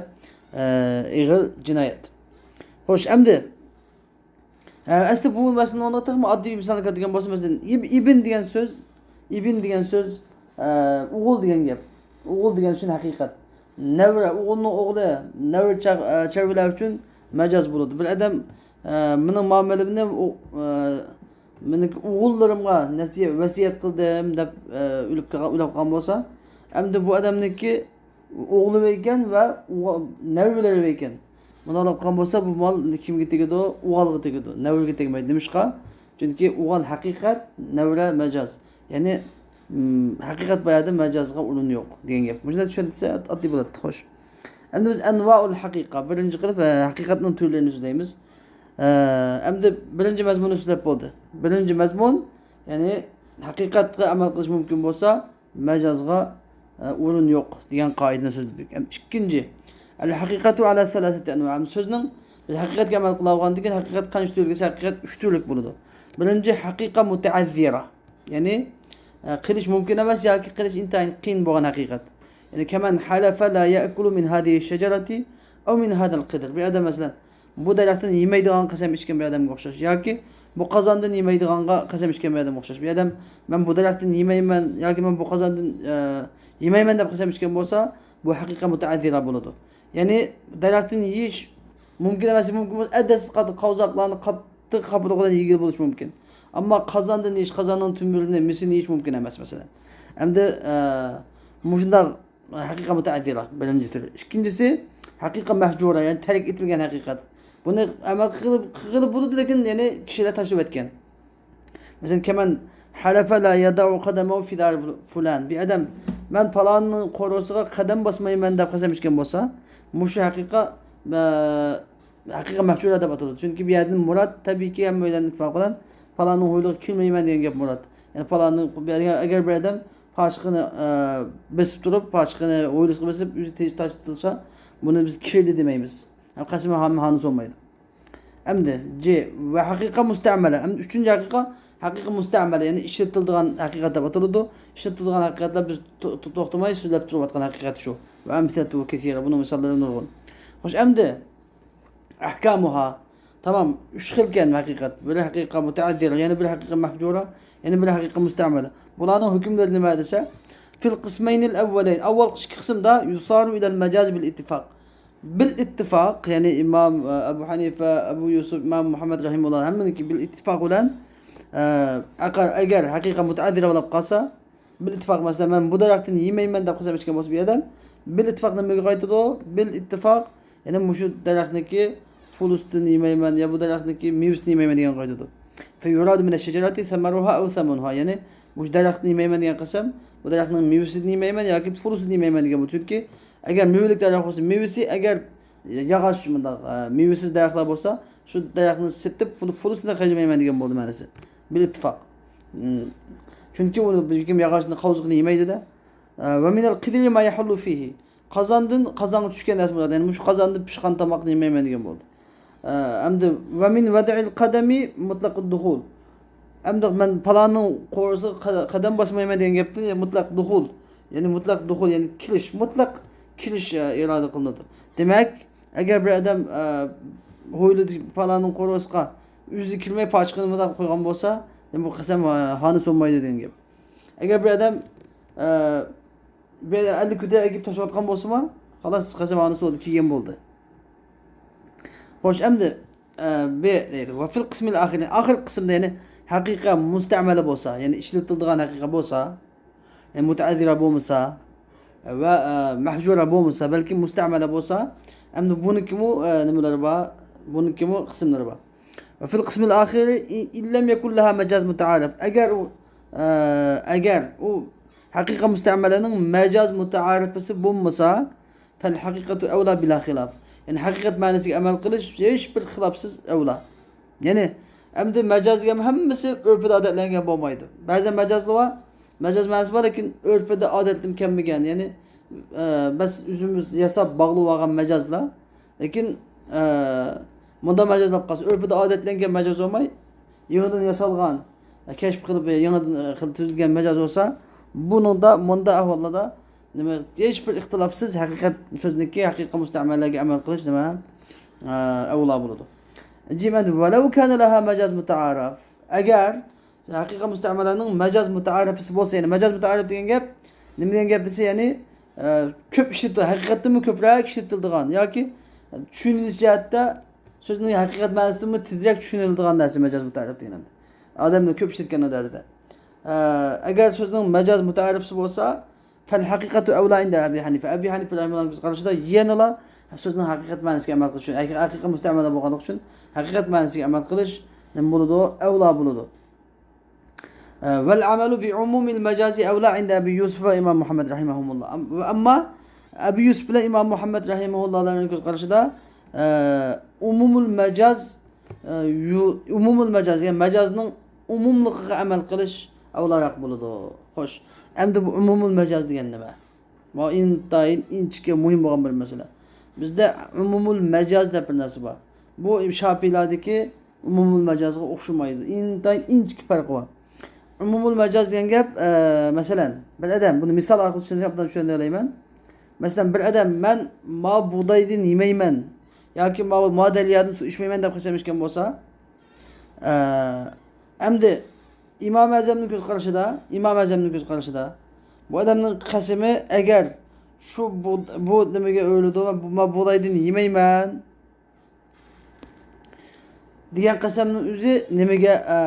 ئە، ئېغىر جىنايەت. خوش، ئەمدى، ئە، ئەسلى بۇ مەسىلىنى ئورنىغا تېخىمۇ ئاددىي بىر مىسالنى كەلتۈرگەن بولسا، مەسىلەن، ئىب-، ئىبن دېگەن سۆز، ئىبن دېگەن سۆز، ئە، ئوغۇل دېگەن گەپ. ئوغۇل دېگەن سۆز ھەقىقەت. نەۋرە، ئوغۇلنىڭ ئوغلى، نەۋرە چاغ-، ئە، چەۋرىلەر ئۈچۈن مەجاز بولىدۇ. بىر ئادەم، ئە، مېنىڭ مۇئامىلىمنى ئۇ-، ئە، مېنىڭ ئوغۇللىرىمغا نەسىيە-، ۋەسىيەت قىلدىم دەپ، ئە، ئۆلۈپ قالغان، ئۆلۈپ قالغان بولسا، ئەمدى بۇ ئادەمنىڭكى ئوغلى ئىكەن ۋە ئوغ-، نەۋرىلىرى ئىكەن. مۇنداق قىلغان بولسا، بۇ مال كىمگە تېگىدۇ؟ ئوغۇلغا تېگىدۇ، نەۋرىگە تېگىمەيدۇ. نېمىشقا؟ چۈنكى ئوغۇل ھەقىقەت، نەۋرە مەجاز. يەنى، م، ھەقىقەت بۇ يەردە مەجازغا ئورۇن يوق دېگەن گەپ. مۇشۇنداق چۈشەنسە ئاددىي بولاتتى، خوش. ئەمدى بىز ئەنۋائۇل ھەقىقە، بىرىنچى قىلىپ، ئە، ھەقىقەتنىڭ تۈرلىرىنى سۆزلەيمىز. ئە، ئەمدى بىرىنچى مەزمۇننى سۆزلەپ بولدى. بىرىنچى مەزمۇن، يەنى ھەقىقەتكە ئەمەل قىلىش مۇمكىن بولسا، مەجازغا، ئە، ئورۇن يوق دېگەن قائىدىنى سۆزلىدۇق. ئەم، ئىككىنچى، ئەل ھەقىقەتۇ ئەلا سەلاسەتى ئەنۋا. ئەم، سۆزنىڭ بىز ھەقىقەتكە ئەمەل قىلىدىغاندىن كېيىن ھەقىقەت قانچە تۈرلۈك دېسە، ھەقىقەت ئۈچ تۈرلۈك بولىدۇ. بىرىنچى، ھەقىقە مۇتەئەززىرە. يەنى، ئە، قىلىش مۇمكىن ئەمەس ياكى قىلىش ئىنتايىن قىيىن بولغان ھەقىقەت. يەنى، كەمەن ھەلەفە لا يەئكۇلۇ مىن ھازىھىش شەجەرەتى ئەۋ مىن ھازال قەدر. بىر ئادەم، مەسىلەن، بۇ دەرەختىن يېمەيدىغان قەسەم ئىچكەن بىر ئادەمگە ئوخشاش ياكى بۇ قازاندىن يېمەيدىغانغا قەسەم ئىچكەن بىر ئادەمگە ئوخشاش. بىر ئادەم، مەن بۇ دەرەختىن يېمەيمەن ياكى مەن بۇ قازاندىن، ئە، يېمەيمەن دەپ قەسەم ئىچكەن بولسا، بۇ ھەقىقەت مۇتەئەززىرە بولىدۇ. يەنى دەرەختىن يېيىش مۇمكىن ئەمەس، مۇمكىن بولسا، ئەدەسسىز قاتتىق قاۋزاقلارنى قاتتىق قاپىقى بىلەن يېگىلى بولۇشى مۇمكىن. ئەمما قازاندىن يېيىش، قازاننىڭ تۈمۈرىنى، مىسىنى يېيىش مۇمكىن ئەمەس، مەسىلەن. ئەمدى، ئە، مۇشۇنداق ھەقىقەت مۇتەئەززىرە، بىرىنچى تۈرى. ئىككىنچىسى، ھەقىقەت مەھجۇرە، يەنى تەرك ئېتىلگەن ھەقىقەت. بۇنى ئەمەل قىلىپ، قىلغىلى بولىدۇ، لېكىن يەنى كىشىلەر تاشلىۋەتكەن. مەسىلەن، كەمەن ھەلەفە لا يەدەئۇ قەدەمەھۇ فى دار فۇلان. بىر ئادەم، مەن پالاننىڭ قورۇسىغا قەدەم باسمايمەن دەپ قەسەم ئىچكەن بولسا، مۇشۇ ھەقىقەت، ئە، ھەقىقەت مەھجۇرە دەپ ئاتىلىدۇ. چۈنكى بۇ يەردىن مۇراد، تەبىئىيكى، ھەممە ئۆيلەرنىڭ ئىتتىپاقى بىلەن پالاننىڭ ھويلىغا كىرمەيمەن دېگەن گەپ مۇراد. يەنى پالاننىڭ، ئەگەر بىر ئادەم پاچىقىنى، ئە، بېسىپ تۇرۇپ، پاچىقىنى ھويلىسىغا بېسىپ، ئۆزى تېشى تاشلىتىلسا، بۇنى بىز كىردى دېمەيمىز. ھەم قەسىمى ھام-، ھانى سۇنمايدۇ. ئەمدى، جى، ۋە ھەقىقە مۇستەمەلە. ئەمدى ئۈچىنچى ھەقىقە، ھەقىقە مۇستەمەلە، يەنى ئىشلىتىلىدىغان ھەقىقەت دەپ ئاتىلىدۇ. ئىشلىتىلىدىغان ھەقىقەتلەر بىز تو-، تو-، توختىماي سۆزلەپ تۇرۇۋاتقان ھەقىقەت شۇ. ۋە ئەمسىلەتۇھۇ كەسىرە، بۇنىڭ مىساللىرى نۇرغۇن. خوش، ئەمدى، ئەھكامۇھا. تامام، ئۈچ خىلكەن ھەقىقەت. بىر ھەقىقە مۇتەئەززىرە، يەنە بىر ھەقىقە مەھجۇرە، يەنە بىر ھەقىقە مۇستەمەلە. بۇلارنىڭ ھۆكۈملىرى نېمە دېسە، فىل قىسمەينىل ئەۋۋەلەين. ئاۋۋالقى ئىككى قىسىمدا يۇسارۇ ئىلەل مەجاز بىل ئىتتىفاق. بىل ئىتتىپاق، يەنى ئىمام، ئە، ئەبۇ ھەنىفە، ئەبۇ يۈسۈف، ئىمام مۇھەممەد رەھىمۇللا ھەممىنىڭكى بىل ئىتتىپاق بىلەن، ئە، ئەقەر-، ئەگەر ھەقىقە مۇتەئەززىرە بولۇپ قالسا، بىل ئىتتىپاق، مەسىلەن، مەن بۇ دەرەختىن يېمەيمەن دەپ قەسەم ئىچكەن بولسا بىر ئادەم، بىل ئىتتىپاق نېمىگە قايتىدۇ؟ بىل ئىتتىپاق، يەنى مۇشۇ دەرەختنىڭكى پۇلىسىدىن يېمەيمەن يا بۇ دەرەختنىڭكى مېۋىسىدىن يېمەيمەن دېگەنگە قايتىدۇ. فيراد من الشجرة ثمرها أو ثمنها، يەنى مۇشۇ دەرەختىن يېمەيمەن دېگەن قەسەم، بۇ دەرەختنىڭ مېۋىسىدىن يېمەيمەن ياكى پۇلىسىدىن يېمەيمەن دېگەن بولىدۇ. چۈنكى ئەگەر مېۋىلىك دەرەخ بولسا، مېۋىسى، ئەگەر ياغاچ مۇنداق، ئە، مېۋىسىز دەرەخلەر بولسا، شۇ دەرەخنى سېتىپ، پۇل-، پۇلىسىنى خەجلىمەيمەن دېگەن بولدى مەنىسى. بىل ئىتتىپاق. مم. چۈنكى ئۇنى بىر كىم ياغاچنى قاۋزىقىنى يېمەيدۇ-دە. ئە، ۋە مىنەل قىدرى ما يەھۇللۇ فىيھى. قازاندىن، قازانغا چۈشكەن نەرسە بولىدۇ. يەنى مۇشۇ قازاندىن پىشقان تاماقنى يېمەيمەن دېگەن بولدى. ئە، ئەمدى ۋە مىن ۋەدئىل قەدەمى مۇتلەق دۇخۇل. ئەمدى مەن پالاننىڭ قورۇسىغا قە-، قەدەم باسمايمەن دېگەن گەپتىن مۇتلەق دۇخۇل. يەنى مۇتلەق دۇخۇل، يەنى كىرىش، مۇتلەق كىرىش، ئە، ئىرادە قىلىنىدۇ. دېمەك، ئەگەر بىر ئادەم، ئە، ھويلىدىكى پالاننىڭ قورۇسىغا ئۆزى كىرمەي پاچىقىنى مۇنداق قويغان بولسا، بۇ قەسەم، ئە، ھانى سۇنمايدۇ دېگەن گەپ. ئەگەر بىر ئادەم، ئە، بىر ئەللىك كۆتەرگە ئەكىپ تاشلاۋاتقان بولسىمۇ، خالاس، قەسەم ھانى سۇنىدۇ، كىرگەن بولدى. خوش، ئەمدى، ئە، بى دەيدۇ. ۋە فىل قىسمىل ئاخىرى. ئاخىرقى قىسىمدا، يەنى ھەقىقە مۇستەمەلە بولسا، يەنى ئىشلىتىلىدىغان ھەقىقە بولسا، يەنى مۇتەئەززىرە بولمىسا ۋە، ئە، مەھجۇرە بولمىسا، بەلكى مۇستەمەلە بولسا، ئەمدى بۇنىڭكىمۇ، ئە، نېمىلىرى بار؟ بۇنىڭكىمۇ قىسىملىرى بار. ۋە فىل قىسمىل ئاخىرى ئىن لەم يەكۇن لەھا مەجاز مۇتەئارىف. ئەگەر ئۇ، ئە، ئەگەر ئۇ ھەقىقە مۇستەمەلەنىڭ مەجاز مۇتەئارىپىسى بولمىسا، فەل ھەقىقەتۇ ئەۋلا بىلا خىلاف. يەنى ھەقىقەت مەنىسىگە ئەمەل قىلىش ھېچ بىر خىلاپسىز ئەۋلا. يەنى ئەمدى مەجاز دېگەن ھەممىسى ئۆرپىدە ئادەتلەنگەن بولمايدۇ. بەزەن مەجازلار بار، مەجاز مەنىسى بار، لېكىن ئۆرپىدە ئادەتلىنىپ كەلمىگەن. يەنى، ئە، بەس ئۆزىمىز ياساپ باغلىۋالغان مەجازلار. لېكىن، ئە، مۇنداق مەجازلاپ قالسا، ئۆرپىدە ئادەتلەنگەن مەجاز بولماي، يېڭىدىن ياسالغان، ئە، كەشىپ قىلىپ، يېڭىدىن، ئە، قىل-، تۈزۈلگەن مەجاز بولسا، بۇنىڭدا، مۇنداق ئەھۋاللاردا نېمە، ھېچ بىر ئىختىلاپسىز ھەقىقەت سۆزنىڭكى ھەقىقىي مۇستەمەلەگە ئەمەل قىلىش نېمە، ئە، ئەۋلا بولىدۇ. جىمەن، ۋەلەۋ كانە لەھا مەجاز مۇتەئارىف. ئەگەر ھەقىقەت مۇستەمەلەنىڭ مەجاز مۇتەئارىپىسى بولسا، يەنى مەجاز مۇتەئارىپ دېگەن گەپ، نېمە دېگەن گەپ دېسە، يەنى، ئە، كۆپ ئىشلىتىلىدۇ، ھەقىقەتتىنمۇ كۆپرەك ئىشلىتىلىدىغان ياكى چۈشىنىش جەھەتتە سۆزنىڭ ھەقىقەت مەنىسىدىنمۇ تېزرەك چۈشىنىلىدىغان نەرسە مەجاز مۇتەئەررەپ دېگەن ئەمدى. ئادەملەر كۆپ ئىشلەتكەن ئادەتتە. ئە، ئەگەر سۆزنىڭ مەجاز مۇتەئەررەپسى بولسا، فەل ھەقىقەتۇ ئەۋلا ئىندە ئەبى ھەنىفە. ئەبى ھەنىفە رەھىمەھۇللاھنىڭ كۆز قارىشىدا يەنىلا سۆزنىڭ ھەقىقەت مەنىسىگە ئەمەل قىلىش ئۈچۈن، ھەقىقىي، ھەقىقىي مۇستەمەلە بولغانلىقى ئۈچۈن ھەقىقەت مەنىسىگە ئەمەل قىلىش نېمە بولىدۇ؟ ئەۋلا بولىدۇ. ۋەل ئەمەلۇ بىئۇمۇمىل مەجازى ئەۋلا ئىندە ئەبى يۈسۈف ۋە ئىمام مۇھەممەد رەھىمەھۇمۇللا. ئەم-، ئەمما ئەبى يۈسۈف بىلەن ئىمام مۇھەممەد رەھىمەھۇللالارنىڭ كۆز قارىشىدا، ئە، ئومۇمۇل مەجاز، ئە، يۇ-، ئومۇمۇل مەجاز، يەنى مەجازنىڭ ئومۇملۇقىغا ئەمەل قىلىش ئەۋلاراق بولىدۇ. خوش، ئەمدى بۇ ئومۇمۇل مەجاز دېگەن نېمە؟ بۇ ئىنتايىن ئىنچىكە مۇھىم بولغان بىر مەسىلە. بىزدە ئومۇمۇل مەجاز دەپ بىر نەرسە بار. بۇ شاپىيلاردىكى ئومۇمۇل مەجازغا ئوخشىمايدۇ. ئىنتايىن ئىنچىكە پەرقى بار. ئومۇمۇل مەجاز دېگەن گەپ، ئە، مەسىلەن، بىر ئادەم، بۇنى مىسال ئارقىلىق چۈشەندۈرۈپ، ئوبدان چۈشەندۈرەلەيمەن. مەسىلەن، بىر ئادەم، «مەن ما بۇغدايدىن يېمەيمەن ياكى ما، ما دەريادىن سۇ ئىچمەيمەن» دەپ قەسەم ئىچكەن بولسا، ئە، ئەمدى ئىمام ئەزەمنىڭ كۆز قارىشىدا، ئىمام ئەزەمنىڭ كۆز قارىشىدا، بۇ ئادەمنىڭ قەسىمى ئەگەر شۇ بۇ، بۇ نېمىگە ئۆرۈلىدۇ، ما بۇغدايدىن يېمەيمەن دېگەن قەسەمنىڭ ئۆزى نېمىگە، ئە،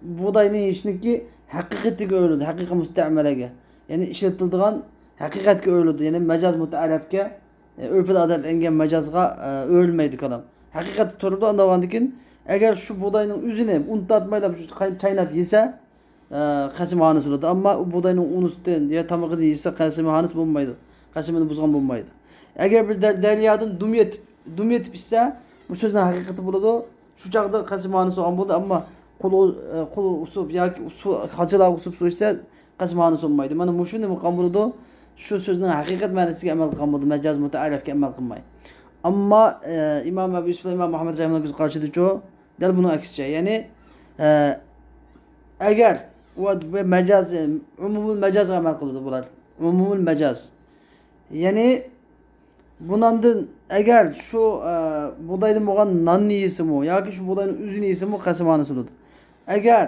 بۇغداينى يېيىشنىڭكى ھەقىقىتىگە ئۆرۈلىدۇ، ھەقىقىي مۇستەمەلەگە. يەنى ئىشلىتىلىدىغان ھەقىقەتكە ئۆرۈلىدۇ، يەنى مەجاز مۇتەئەررەپكە، ئە، ئۆرپىدە ئادەتلەنگەن مەجازغا، ئە، ئۆرۈلمەيدۇ كالام. ھەقىقەتتە تۇرىدۇ، ئاندىن كېيىن ئەگەر شۇ بۇغداينىڭ ئۆزىنى ئۇن تارتمايلا چايناپ يېسە، ئە، قەسىمى ھانىس بولىدۇ. ئەمما ئۇ بۇغداينىڭ ئۇنىسىدىن يا تامىقىدىن يېسە، قەسىمى ھانىس بولمايدۇ. قەسىمىنى بۇزغان بولمايدۇ. ئەگەر بىر دەر-، دەريادىن دۈم يېتىپ، دۈم يېتىپ ئىچسە، بۇ سۆزنىڭ ھەقىقىتى بولىدۇ. شۇ چاغدا قەسىمى ھانىس بولغان بولىدۇ. ئەمما قول ئۇ-، ئە، قول ئۇسۇپ ياكى سۇ، قاچىلاپ ئۇسۇپ سۇ ئىچسە، قەسىمى ھانىس بولمايدۇ. مانا مۇشۇ نېمە قىلغان بولىدۇ؟ شۇ سۆزنىڭ ھەقىقەت مەنىسىگە ئەمەل قىلغان بولىدۇ. مەجاز مۇتەئەررەپكە ئەمەل قىلماي. ئەمما، ئە، ئىمام ئەبۇ يۈسۈف، ئىمام مۇھەممەد رەھىمەھۇللاھنىڭ كۆز قارىشىدىچۇ؟ دەل بۇنىڭ ئەكسىچە، يەنى، ئە، ئەگەر ئۇ مەجاز، ئومۇمۇل مەجازغا ئەمەل قىلىدۇ بۇلار. ئومۇمۇل مەجاز. يەنى بۇنىڭدىن ئەگەر شۇ، ئە، بۇغدايدىن بولغان ناننى يېسىمۇ ياكى شۇ بۇغداينىڭ ئۆزىنى يېسىمۇ قەسىمى ھانىس بولىدۇ. ئەگەر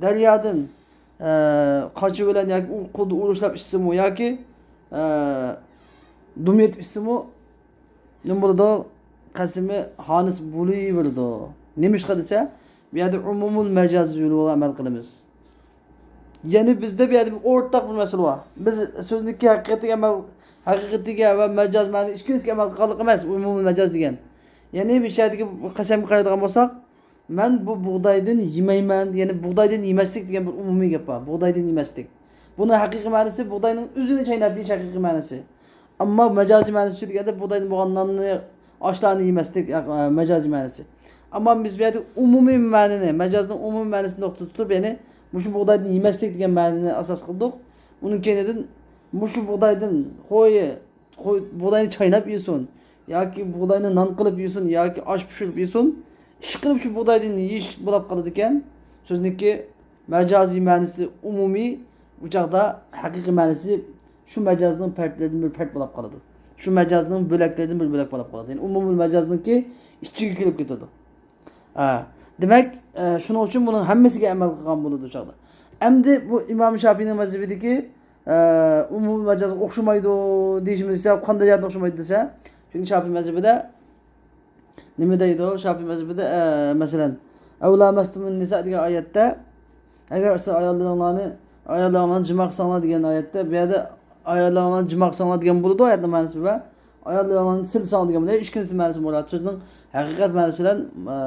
دەريادىن، ئە، قاچا بىلەن ياكى ئۇ قولدا ئۇرۇشلاپ ئىچسىمۇ ياكى، ئە، دۈم يېتىپ ئىچسىمۇ نېمە بولىدۇ؟ قەسىمى ھانىس بولۇۋېرىدۇ. نېمىشقا دېسە، بۇ يەردە ئومۇمۇل مەجاز يولىغا ئەمەل قىلىمىز. يەنى بىزدە بۇ يەردە بىر ئورتاق بىر مەسىلە بار. بىز سۆزنىڭكى ھەقىقىتىگە ئەمەل، ھەقىقىتىگە ۋە مەجاز مەنىسى ئىككىلىسىگە ئەمەل قىلغانلىق ئەمەس، ئومۇمۇل مەجاز دېگەن. يەنى بۇ يەردىكى بۇ قەسەمگە قارايدىغان بولساق، «مەن بۇ بۇغدايدىن يېمەيمەن»، يەنى بۇغدايدىن يېمەسلىك دېگەن بىر ئومۇمىي گەپ بار. بۇغدايدىن يېمەسلىك. بۇنىڭ ھەقىقىي مەنىسى بۇغداينىڭ ئۆزىنى چايناپ يېيىش ھەقىقىي مەنىسى. ئەمما مەجازىي مەنىسى دېگەندە بۇغدايدىن بولغان ناننى، ئاشلارنى يېمەسلىك، ئە، مەجازىي مەنىسى. ئەمما بىز بۇ يەردە ئومۇمىي مەنىنى، مەجازنىڭ ئومۇمىي مەنىسىنى نۇقتا تۇتۇپ، يەنى مۇشۇ بۇغدايدىن يېمەسلىك دېگەن مەنىنى ئاساس قىلدۇق. ئۇنىڭ كەينىدىن مۇشۇ بۇغدايدىن، خوي، خوي، بۇغداينى چايناپ يېسۇن ياكى بۇغداينى نان قىلىپ يېسۇن ياكى ئاش پىشۇرۇپ يېسۇن، ئىشقىلىپ شۇ بۇغدايدىن يېيىش بولاپ قالىدىكەن. سۆزنىڭكى مەجازىي مەنىسى ئومۇمىي، بۇ چاغدا ھەقىقىي مەنىسى شۇ مەجازنىڭ پەردلىرىدىن بىر پەرد بولاپ قالىدۇ. شۇ مەجازنىڭ بۆلەكلىرىدىن بىر بۆلەك بولاپ قالىدۇ. يەنى ئومۇمىي مەجازنىڭكى ئىچىگە كىرىپ كېتىدۇ. ھە. دېمەك، ئە، شۇنىڭ ئۈچۈن بۇنىڭ ھەممىسىگە ئەمەل قىلغان بولىدۇ شۇ چاغدا. ئەمدى بۇ ئىمام شاپىينىڭ مەزھىپىدىكى، ئە، ئومۇمىي مەجازغا ئوخشىمايدۇ دېيىشىمىز سەۋەب قانداق جەھەتتىن ئوخشىمايدۇ دېسە، چۈنكى شاپىي مەزھىپىدە نېمە دەيدۇ؟ شاپىي مەزھىپىدە، ئە، مەسىلەن، «ئەۋ لامەستۇمۇن نىسا» دېگەن ئايەتتە، «ئەگەر سىز ئاياللىرىڭلارنى، ئاياللىرىڭلارنى جىما قىلساڭلار» دېگەن ئايەتتە، بۇ يەردە «ئاياللىرىڭلارنى جىما قىلساڭلار» دېگەن بولىدۇ ئايەتنىڭ مەنىسى ۋە «ئاياللىرىڭلارنى سىلىساڭلار» دېگەن بولىدۇ. ئىككىلىسى مەنىسى مۇراد. سۆزنىڭ ھەقىقەت مەنىسى بىلەن، ئە،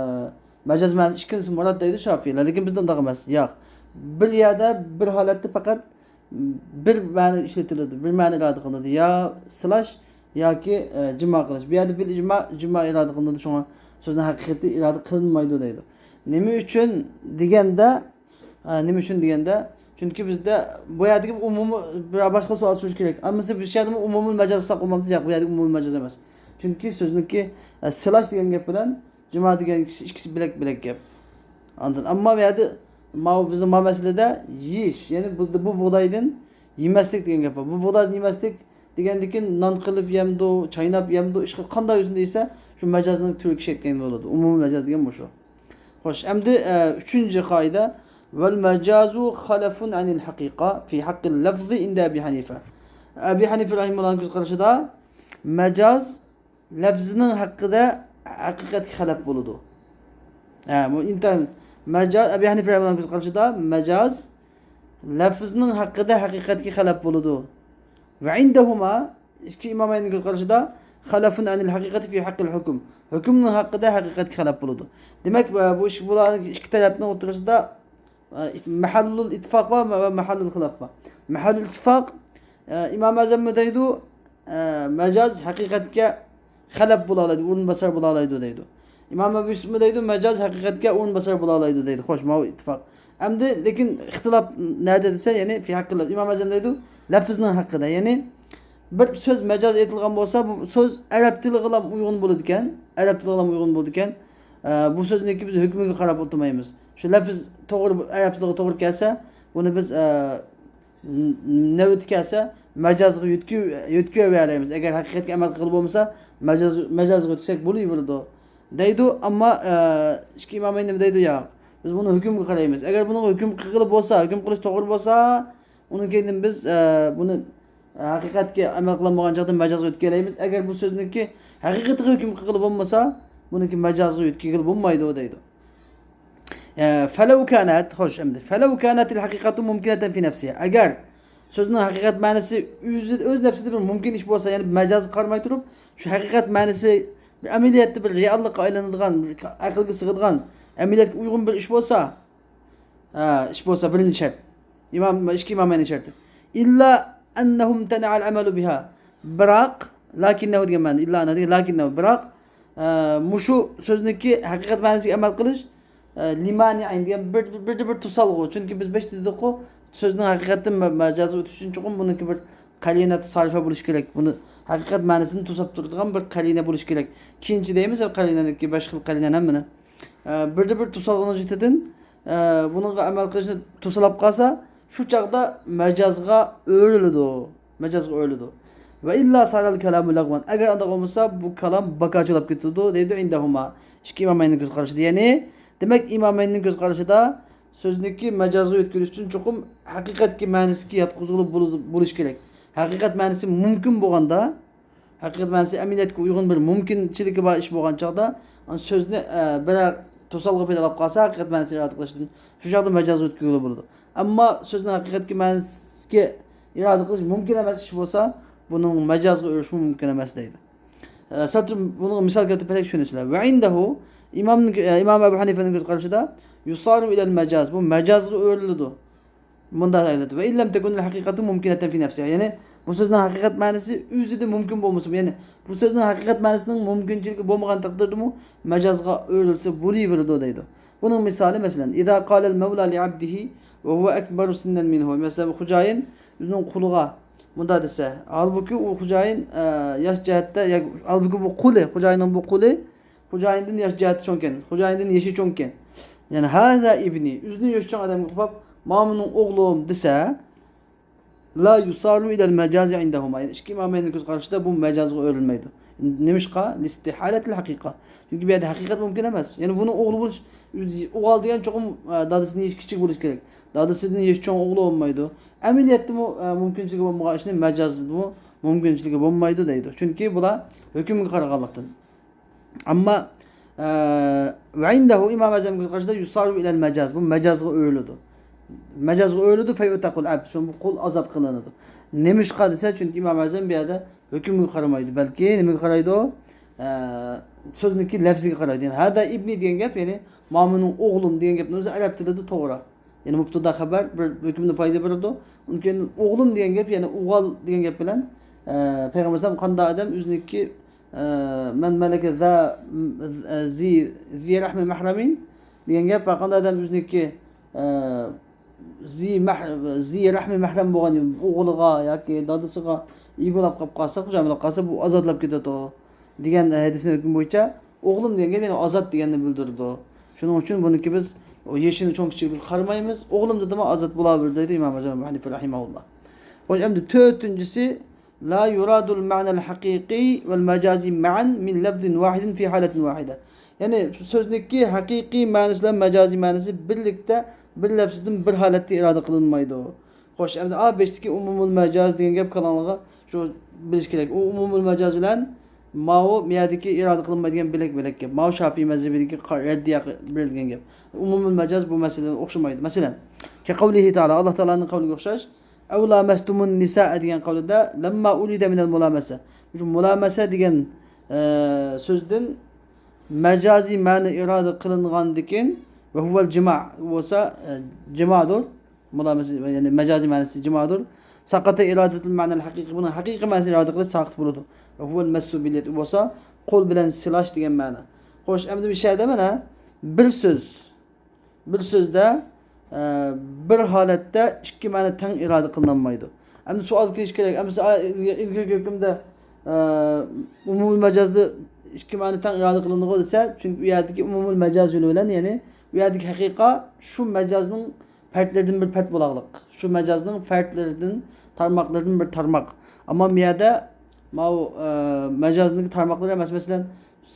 مەجاز مەنىسى ئىككىلىسى مۇراد دەيدۇ شاپىيلار. لېكىن بىزدە ئۇنداق ئەمەس. ياق. بىر يەردە، بىر ھالەتتە پەقەت بىر مەنە ئىشلىتىلىدۇ، بىر مەنە ئىرادە قىلىنىدۇ. يا سىلاش ياكى، ئە، جىما قىلىش. بۇ يەردە بىل ئىجما، جىما ئىرادە قىلىنىدۇ، شۇڭا سۆزنىڭ ھەقىقىتى ئىرادە قىلىنمايدۇ دەيدۇ. نېمە ئۈچۈن دېگەندە، ئە، نېمە ئۈچۈن دېگەندە، چۈنكى بىزدە بۇ يەردىكى ئومۇمىي بىر باشقا سوئال سورىشى كېرەك. ئەمىسە بۇ يەردىمۇ ئومۇمىي مەجاز قىلساق بولمامدۇ؟ ياق، بۇ يەردىكى ئومۇمىي مەجاز ئەمەس. چۈنكى سۆزنىڭكى، ئە، سىلاش دېگەن گەپ بىلەن جىما دېگەن ئىككىسى، ئىككىسى بۆلەك، بۆلەك گەپ. ئاندىن، ئەمما بۇ يەردە ماۋۇ بىزنىڭ ما مەسىلىدە يېيىش، يەنى بۇ، بۇ بۇغدايدىن يېمەسلىك دېگەن گەپ بار. بۇ بۇغدايدىن يېمەسلىك دېگەندىكىن نان قىلىپ يەمدۇ، چايناپ يەمدۇ، ئىشقىلىپ قانداق يېسۇن دېسە، شۇ مەجازنىڭ تۈرىگە كىرگەن بولىدۇ. ئومۇمىي مەجاز دېگەن مۇشۇ. خوش، ئەمدى، ئە، ئۈچىنچى قائىدە. «ۋەل مەجازۇ خەلەفۇن ئەنىل ھەقىقە فى ھەققىل لەفزى ئىندە ئەبى ھەنىفە.» ئەبى ھەنىفە رەھىمەھۇللاھنىڭ كۆز قارىشىدا مەجاز لەپزىنىڭ ھەققىدە ھەقىقەتكە خىلاپ بولىدۇ. ھە، بۇ ئىنتايىن مەجاز، ئەبى ھەنىفە رەھىمەھۇللاھنىڭ كۆز قارىشىدا مەجاز لەپزىنىڭ ھەققىدە ھەقىقەتكە خىلاپ بولىدۇ. ۋە ئىندەھۇما، ئىككى ئىمامەينىڭ كۆز قارىشىدا خەلەفۇن ئەنىل ھەقىقەتى فى ھەققىل ھۇكم. ھۆكۈمنىڭ ھەققىدە ھەقىقەتكە خىلاپ بولىدۇ. دېمەك، بۇ ئىش، بۇلارنىڭ ئىككى تەرەپنىڭ ئوتتۇرىسىدا ئە، مەھەللۇل ئىتتىپاق بار ۋە مەھەللۇل خىلاپ بار. مەھەللۇل ئىتتىپاق، ئە، ئىمام ئەزەممۇ دەيدۇ، ئە، مەجاز ھەقىقەتكە خەلەپ بولالايدۇ، ئورۇنباسار بولالايدۇ دەيدۇ. ئىمام ئەبۇ يۈسۈفمۇ دەيدۇ، مەجاز ھەقىقەتكە ئورۇنباسار بولالايدۇ دەيدۇ. خوش، ماۋۇ ئىتتىپاق. ئەمدى لېكىن ئىختىلاپ نەدە دېسە، يەنى فى ھەققىل لەفز. ئىمام ئەزەم دەيدۇ، لەفزنىڭ ھەققىدە. يەنى بىر سۆز مەجاز ئېيتىلغان بولسا، بۇ سۆز ئەرەب تىلىغىلا ئۇيغۇن بولىدىكەن. ئەرەب تىلىغىلا ئۇيغۇن بولىدىكەن. ئە، بۇ سۆزنىڭكى بىز ھۆكمىگە قاراپ ئولتۇرمايمىز. شۇ لەپز توغرا، ئەرەب تىلىغا توغرا كەلسە، بۇنى بىز، ئە، ن-، نۆۋىتى كەلسە، مەجازغا يۆتكە-، يۆتكىۋېرەلەيمىز. ئەگەر ھەقىقەتكە ئەمەل قىلغىلى بولمىسا، مەجاز، مەجازغا يۆتكىسەك بولۇۋېرىدۇ، دەيدۇ. ئەمما، ئە، ئىككى ئىمامەين نېمە دەيدۇ؟ ياق، بىز بۇنى ھۆكۈمگە قارايمىز. ئەگەر بۇنىڭغا ھۆكۈم قىلغىلى بولسا، ھۆكۈم قىلىش توغرا بولسا، ئۇنىڭ كەينىدىن بىز، ئە، بۇنى، ئە، ھەقىقەتكە ئەمەل قىلالمىغان چاغدا مەجازغا يۆتكەلەيمىز. ئەگەر بۇ سۆزنىڭكى ھەقىقىتىگە ھۆكۈم قىلغىلى بولمىسا، بۇنىڭكى مەجازغا يۆتكىگىلى بولمايدۇ دەيدۇ. ئە، فەلەۋ كانەت، خوش، ئەمدى، فەلەۋ كانەتىل ھەقىقەتۇ مۇمكىنەتەن فى نەفسىھا. ئەگەر سۆزنىڭ ھەقىقەت مەنىسى ئۆزى، ئۆز نەپسىدە بىر مۇمكىن ئىش بولسا، يەنى مەجازغا قارىماي تۇرۇپ، شۇ ھەقىقەت مەنىسى بىر ئەمەلىيەتتە بىر رېئاللىققا ئايلىنىدىغان، بىر ئەقىلگە سىغىدىغان، ئەمەلىيەتكە ئۇيغۇن بىر ئىش بولسا، ھە، ئىش بولسا، بىرىنچى شەرت. ئىمام، ئىككى ئىمامەينىڭ شەرتى. ئىللا ئەننەھۇم تەنەئەل ئەمەلۇ بىھا. بىراق، لەكىننەھۇ دېگەن مەنىدە، ئىللا ئەننەھۇ دېگەن، لەكىننەھۇ، بىراق، ئە، مۇشۇ سۆزنىڭكى ھەقىقەت مەنىسىگە ئەمەل قىلىش، ئە، لىمانىئىن دېگەن بىر، بىر، بىر، بىر توسالغۇ. چۈنكى بىز بەشتە دېدۇققۇ، سۆزنىڭ ھەقىقەتتىن مە-، مەجازغا ئۆتۈش ئۈچۈن چوقۇم بۇنىڭكى بىر قەرىنە سارىفە بولۇشى كېرەك. بۇنى ھەقىقەت مەنىسىنى توساپ تۇرىدىغان بىر قەرىنە بولۇشى كېرەك. كېيىنچە دەيمىز، قەرىنەنىڭكى بەش خىل قەرىنە ھەممىنى. ئە، بىردە بىر توسالغۇنىڭ جىتىدىن، ئە، بۇنىڭغا ئەمەل قىلىشنى توسالاپ قالسا، شۇ چاغدا مەجازغا ئۆرۈلىدۇ. مەجازغا ئۆرۈلىدۇ. ۋە ئىللا سارەل كالامۇ لەغۋەن. ئەگەر ئانداق بولمىسا، بۇ كالام باكاچە بولۇپ كېتىدۇ، دەيدۇ، ئىندەھۇما. ئىككى ئىمامەيننىڭ كۆز قارىشىدا. يەنى، دېمەك، ئىمامەيننىڭ كۆز قارىشىدا سۆزنىڭكى مەجازغا يۆتكىلىش ئۈچۈن چوقۇم ھەقىقەتكە مەنىسىگە ياتقۇزغىلى بولىدۇ، بولۇشى كېرەك. ھەقىقەت مەنىسى مۇمكىن بولغاندا، ھەقىقەت مەنىسى ئەمەلىيەتكە ئۇيغۇن بىر مۇمكىنچىلىكى بار ئىش بولغان چاغدا، ئانا سۆزنى، ئە، بىرەر توسالغۇ پەيدا بولۇپ قالسا، ھەقىقەت مەنىسى ئىرادە قىلىشتىن، شۇ چاغدا مەجازغا يۆتكىگىلى بولىدۇ. ئەمما سۆزنىڭ ھەقىقەتكە مەنىسىگە ئىرادە قىلىش مۇمكىن ئەمەس ئىش بولسا، بۇنىڭ مەجازغا ئۆرۈشمۇ مۇمكىن ئەمەس دەيدۇ. ئە، سەل بۇنىڭغا مىسال كەلتۈرۈپ بەرسەك چۈشىنىسىلەر. ۋە ئىندەھۇ، ئىمامنىڭ، ئە، ئىمام ئەبۇ ھەنىفەنىڭ كۆز قارىشىدا، يۇسارۇ ئىلەل مەجاز، بۇ مەجازغا ئۆرۈلىدۇ. مۇنداق ئەيلەندى. ۋە ئىللەم تەكۇنىل ھەقىقەتۇ مۇمكىنەتەن فى نەفسىھا. يەنى بۇ سۆزنىڭ ھەقىقەت مەنىسى ئۆزىدە مۇمكىن بولمىسىمۇ، يەنى بۇ سۆزنىڭ ھەقىقەت مەنىسىنىڭ مۇمكىنچىلىكى بولمىغان تەقدىردىمۇ مەجازغا ئۆرۈلسە بولۇۋېرىدۇ دەيدۇ. بۇنىڭ مىسالى، مەسىلەن، ئىزا قالەل مەۋلا لىئەبدىھى ۋە ھۇۋە ئەكبەرۇ سىننەن مىنھۇ. مەسىلەن، بۇ خوجايىن ئۆزىنىڭ قۇلىغا مۇنداق دېسە، ھالبۇكى ئۇ خوجايىن، ئە، ياش جەھەتتە، يا، ھالبۇكى بۇ قۇلى، خوجايىننىڭ بۇ قۇلى خوجايىندىن ياش جەھەتتە چوڭكەن، خوجايىندىن يېشى چوڭكەن. يەنى، ھازا ئىبنى، ئۆزىنى يېشى چوڭ ئادەمگە قاراپ، مانا مېنىڭ ئوغلۇم دېسە، لا يۇسارۇ ئىلەل مەجازى ئىندەھۇما. يەنى ئىككى ئىمامەينىڭ كۆز قارىشىدا بۇ مەجازغا ئۆرۈلمەيدۇ. نېمىشقا؟ لاستىھالەتىل ھەقىقە. چۈنكى بۇ يەردە ھەقىقەت مۇمكىن ئەمەس. يەنى بۇنىڭ ئوغلى بولۇش، ئۆزى ئوغۇل دېگەن چوقۇم، ئە، دادىسىدىن يېشى كىچىك بولۇشى كېرەك. دادىسىدىن يېشى چوڭ ئوغلى بولمايدۇ. ئەمەلىيەتتىمۇ، ئە، مۇمكىنچىلىكى بولمىغان ئىشنى مەجازدىمۇ مۇمكىنچىلىكى بولمايدۇ دەيدۇ. چۈنكى بۇلار ھۆكۈمگە قارىغانلىقتىن. ئەمما، ئە، ۋە ئىندەھۇ، ئىمام ئەزەمگە قارىشىدا يۇسارۇ ئىلەل مەجاز، بۇ مەجازغا ئۆرۈلىدۇ. مەجازغا ئۆرۈلىدۇ، فەيۇتەقۇل ئەبد، شۇ بۇ قۇل ئازاد قىلىنىدۇ. نېمىشقا دېسە، چۈنكى ئىمام ئەزەم بۇ يەردە ھۆكۈمگە قارىمايدۇ، بەلكى نېمىگە قارايدۇ؟ ئە، سۆزنىڭكى لەپزىگە قارايدۇ. يەنى، ھازا ئىبنى دېگەن گەپ، يەنى، مانا مېنىڭ ئوغلۇم دېگەن گەپنىڭ ئۆزى ئەرەب تىلىدا توغرا. يەنى مۇبتەدا خەبەر بىر ھۆكۈمدىن پايدا بېرىدۇ. ئۇنىڭ كېيىن ئوغلۇم دېگەن گەپ، يەنى ئوغۇل دېگەن گەپ بىلەن، ئە، پەيغەمبەر ئەلەيھىسسالام قانداق ئادەم ئۆزىنىڭكى، ئە، مەن مەلەكە زا، زى، زى رەھمى مەھرەمىن دېگەن گەپ، ھەر قانداق ئادەم ئۆزىنىڭكى، ئە، زى مەھ-، زى رەھمى مەھرەم بولغان ئوغلىغا ياكى دادىسىغا ئىگە بولاپ قاپ قالسا، خوجايىن بولاپ قالسا، بۇ ئازادلاپ كېتىدۇ. دېگەن ھەدىسنىڭ ھۆكمى بويىچە ئوغلۇم دېگەن گەپ يەنى ئازاد دېگەننى بىلدۈرىدۇ. شۇنىڭ ئۈچۈن بۇنىڭكى بىز يېشىنى چوڭ كىچىكلىكىگە قارىمايمىز. ئوغلۇم دېدىما ئازاد بولاۋېرىدۇ دەيدۇ ئىمام ئەزەم ئەبۇ ھەنىفە رەھىمەھۇللا. خوش، ئەمدى تۆتىنچىسى، لا يۇرادۇل مەنەل ھەقىقىي ۋەل مەجازى مەئەن مىن لەفزىن ۋاھىدىن فى ھالەتىن ۋاھىدە. يەنى سۆزنىڭكى ھەقىقىي مەنىسى بىلەن مەجازىي مەنىسى بىرلىكتە بىر لەپزدىن بىر ھالەتتە ئىرادە قىلىنمايدۇ. خوش، ئەمدى ئا بېشتىكى ئومۇمۇل مەجاز دېگەن گەپ كالامغا شۇ بىلىش كېرەك. ئۇ ئومۇمۇل مەجاز بىلەن ماۋۇ مۇ يەردىكى ئىرادە قىلىنمايدىغان بۆلەك بۆلەك گەپ. ماۋۇ شاپىئىي مەزھىپىدىكى قا-، رەددىيە بېرىلگەن گەپ. ئومۇمۇل مەجاز بۇ مەسىلىدىن ئوخشىمايدۇ. مەسىلەن، كەقەۋلىھى تائالا، ئاللا تائالانىڭ قەۋلىگە ئوخشاش، ئەۋ لامەستۇمۇن نىسائە دېگەن قەۋلىدە لەمما ئۇرىدە مىنەل مۇلامەسە. شۇ مۇلامەسە دېگەن، ئە، سۆزدىن مەجازىي مەنە ئىرادە قىلىنغاندىكىن ۋە ھۇۋەل جىما بولسا، ئە، جىمادۇر. مۇلامەسە، يەنى مەجازىي مەنىسى جىمادۇر. ساقەتە ئىرادەتۇل مەنەل ھەقىقىي، بۇنىڭ ھەقىقىي مەنىسى ئىرادە قىلىش ساقىت بولىدۇ. ۋە ھۇۋەل مەسسۇ بىل يەد، ئۇ بولسا قول بىلەن سىلاش دېگەن مەنە. خوش، ئەمدى بۇ يەردە مانا بىر سۆز، بىر سۆزدە، ئە، بىر ھالەتتە ئىككى مەنە تەڭ ئىرادە قىلىنالمايدۇ. ئەمدى سوئال كېلىشى كېرەك، ئەمدى سا-، ئىلگىرىكى ھۆكۈمدە، ئە، ئومۇمىي مەجازدا ئىككى مەنە تەڭ ئىرادە قىلىنىدىغۇ دېسە، چۈنكى ئۇ يەردىكى ئومۇمىي مەجاز يولى بىلەن، يەنى ئۇ يەردىكى ھەقىقە شۇ مەجازنىڭ پەردلىرىدىن بىر پەرد بولاغلىق. شۇ مەجازنىڭ پەردلىرىدىن، تارماقلىرىدىن بىر تارماق. ئەمما بۇ يەردە ماۋۇ، ئە، مەجازنىڭ تارماقلىرى ئەمەس. مەسىلەن،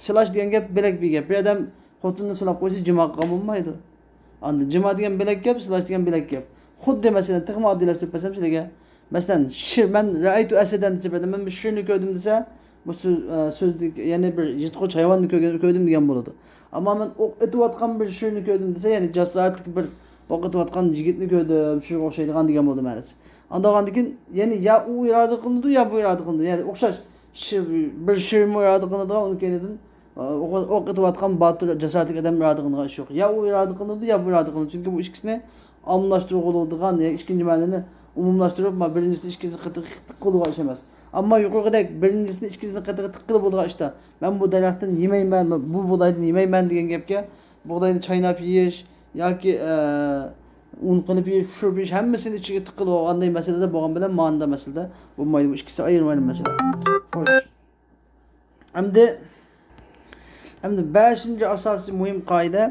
سىلاش دېگەن گەپ بۆلەك بىر گەپ. بىر ئادەم خوتۇنىنى سىلاپ قويسا، جىما قىلغان بولمايدۇ. ئاندىن جىما دېگەن بۆلەك گەپ، سىلاش دېگەن بۆلەك گەپ. خۇددى مەسىلەن، تېخىمۇ ئاددىيلاشتۇرۇپ بەرسەم سىلەرگە. مەسىلەن، شىر، مەن رەئەيتۇ ئەسەدەن دېسە، بىر ئادەم مەن بىر شىرنى كۆردۈم دېسە، بۇ سۆز، ئە، سۆزدىكى، يەنى بىر يىرتقۇچ ھايۋاننى كۆرگەن، كۆردۈم دېگەن بولىدۇ. ئەمما مەن ئوق ئېتىۋاتقان بىر شىرنى كۆردۈم دېسە، يەنى جاسارەتلىك بىر ئوق ئېتىۋاتقان يىگىتنى كۆردۈم، شۇنىڭغا ئوخشايدىغان دېگەن بولىدۇ مەنىسى. ئاندىن كېيىن، يەنى يا ئۇ ئىرادە قىلىنىدۇ، يا بۇ ئىرادە قىلىنىدۇ. يەنى ئوخشاش، شىر، بىر شىرمۇ ئىرادە قىلىنىدىغان، ئۇنىڭ كەينىدىن، ئە، ئوق، ئوق ئېتىۋاتقان باتۇر، جاسارەتلىك ئادەم ئىرادە قىلىنىدىغان ئىش يوق. يا ئۇ ئىرادە قىلىنىدۇ، يا بۇ ئىرادە قىلىنىدۇ. چۈنكى بۇ ئىككىسىنى ئاممىلاشتۇرغىلى بولىدىغان، يا ئىككىنچى مەنىنى ئومۇملاشتۇرۇپ، ما بىرىنچىسىنى ئىككىنچىسىنى قېتىق قىلىدىغان ئىش ئەمەس. ئەمما يۇقىرىقىدەك بىرىنچىسىنى ئىككىنچىسىنى قېتىق قىلىپ بولىدىغان ئىشتا، مەن بۇ دەرەختىن يېمەيمەن، بۇ بۇغدايدىن يېمەيمەن دېگەن گەپكە، بۇغداينى چايناپ يېيىش ياكى، ئە، ئۇن قىلىپ يېيىش، پىشۇرۇپ يېيىش، ھەممىسىنى ئىچىگە تىقىلىپ ئالغاندەك مەسىلىدە بولغان بىلەن مانىدا مەسىلىدە بولمايدۇ. بۇ ئىككىسى ئايرىم ئايرىم مەسىلە. خوش. ئەمدى، ئەمدى بەشىنچى ئاساسىي مۇھىم قائىدە،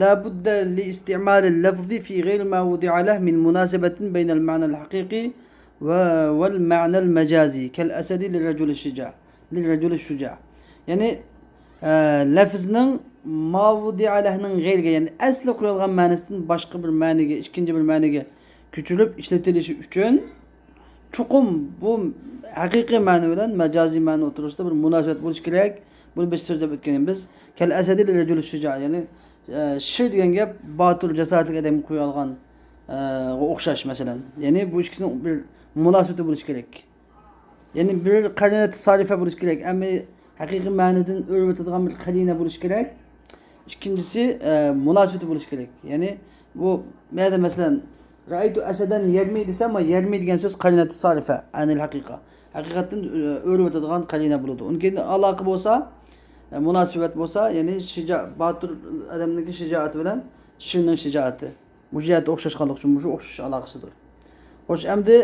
لا بد لاستعمال اللفظ في غير ما وضع له من مناسبة بين المعنى الحقيقي و، والمعنى المجازي كالأسد للرجل الشجاع، للرجل الشجاع. يەنى، ئە، لەفزنىڭ ما ۋۇدىئە لەھنىڭ غەيرىگە، يەنى ئەسلى قويۇلغان مەنىسىدىن باشقا بىر مەنىگە، ئىككىنچى بىر مەنىگە كۆچۈرۈپ ئىشلىتىلىشى ئۈچۈن، چوقۇم بۇ ھەقىقىي مەنە بىلەن مەجازىي مەنە ئوتتۇرىسىدا بىر مۇناسىۋەت بولۇشى كېرەك. بۇنى بىز سۆزلەپ ئۆتكەن بىز. كەل ئەسەدى لىل رەجۇلى شۇجا، يەنى، ئە، شىر دېگەن گەپ باتۇر، جاسارەتلىك ئادەمگە قويۇلغان، ئە، غا ئوخشاش، مەسىلەن. يەنى بۇ ئىككىسىنىڭ بىر مۇناسىۋىتى بولۇشى كېرەك. يەنى بىر قەرىنەتۇ سارىفە بولۇشى كېرەك. ئەمما ھەقىقىي مەنىدىن ئۆرۈۋېتىدىغان بىر قەرىنە بولۇشى كېرەك. ئىككىنچىسى، ئە، مۇناسىۋىتى بولۇشى كېرەك. يەنى بۇ يەردە، مەسىلەن، رەئەيتۇ ئەسەدەن يەرمى دېسە، ما يەرمى دېگەن سۆز قەرىنەتۇ سارىفە، ئەنىل ھەقىقە. ھەقىقەتتىن، ئە، ئۆرۈۋېتىدىغان قەرىنە بولىدۇ. ئۇنىڭ كېيىن ئالاقە بولسا، ئە، مۇناسىۋەت بولسا، يەنى شىجا-، باتۇر ئادەمنىڭكى شىجائىتى بىلەن شىرنىڭ شىجائىتى. مۇشۇ جەھەتتە ئوخشاشقانلىق ئۈچۈن مۇشۇ ئوخشاش ئالاقىسىدۇر. خوش، ئەمدى،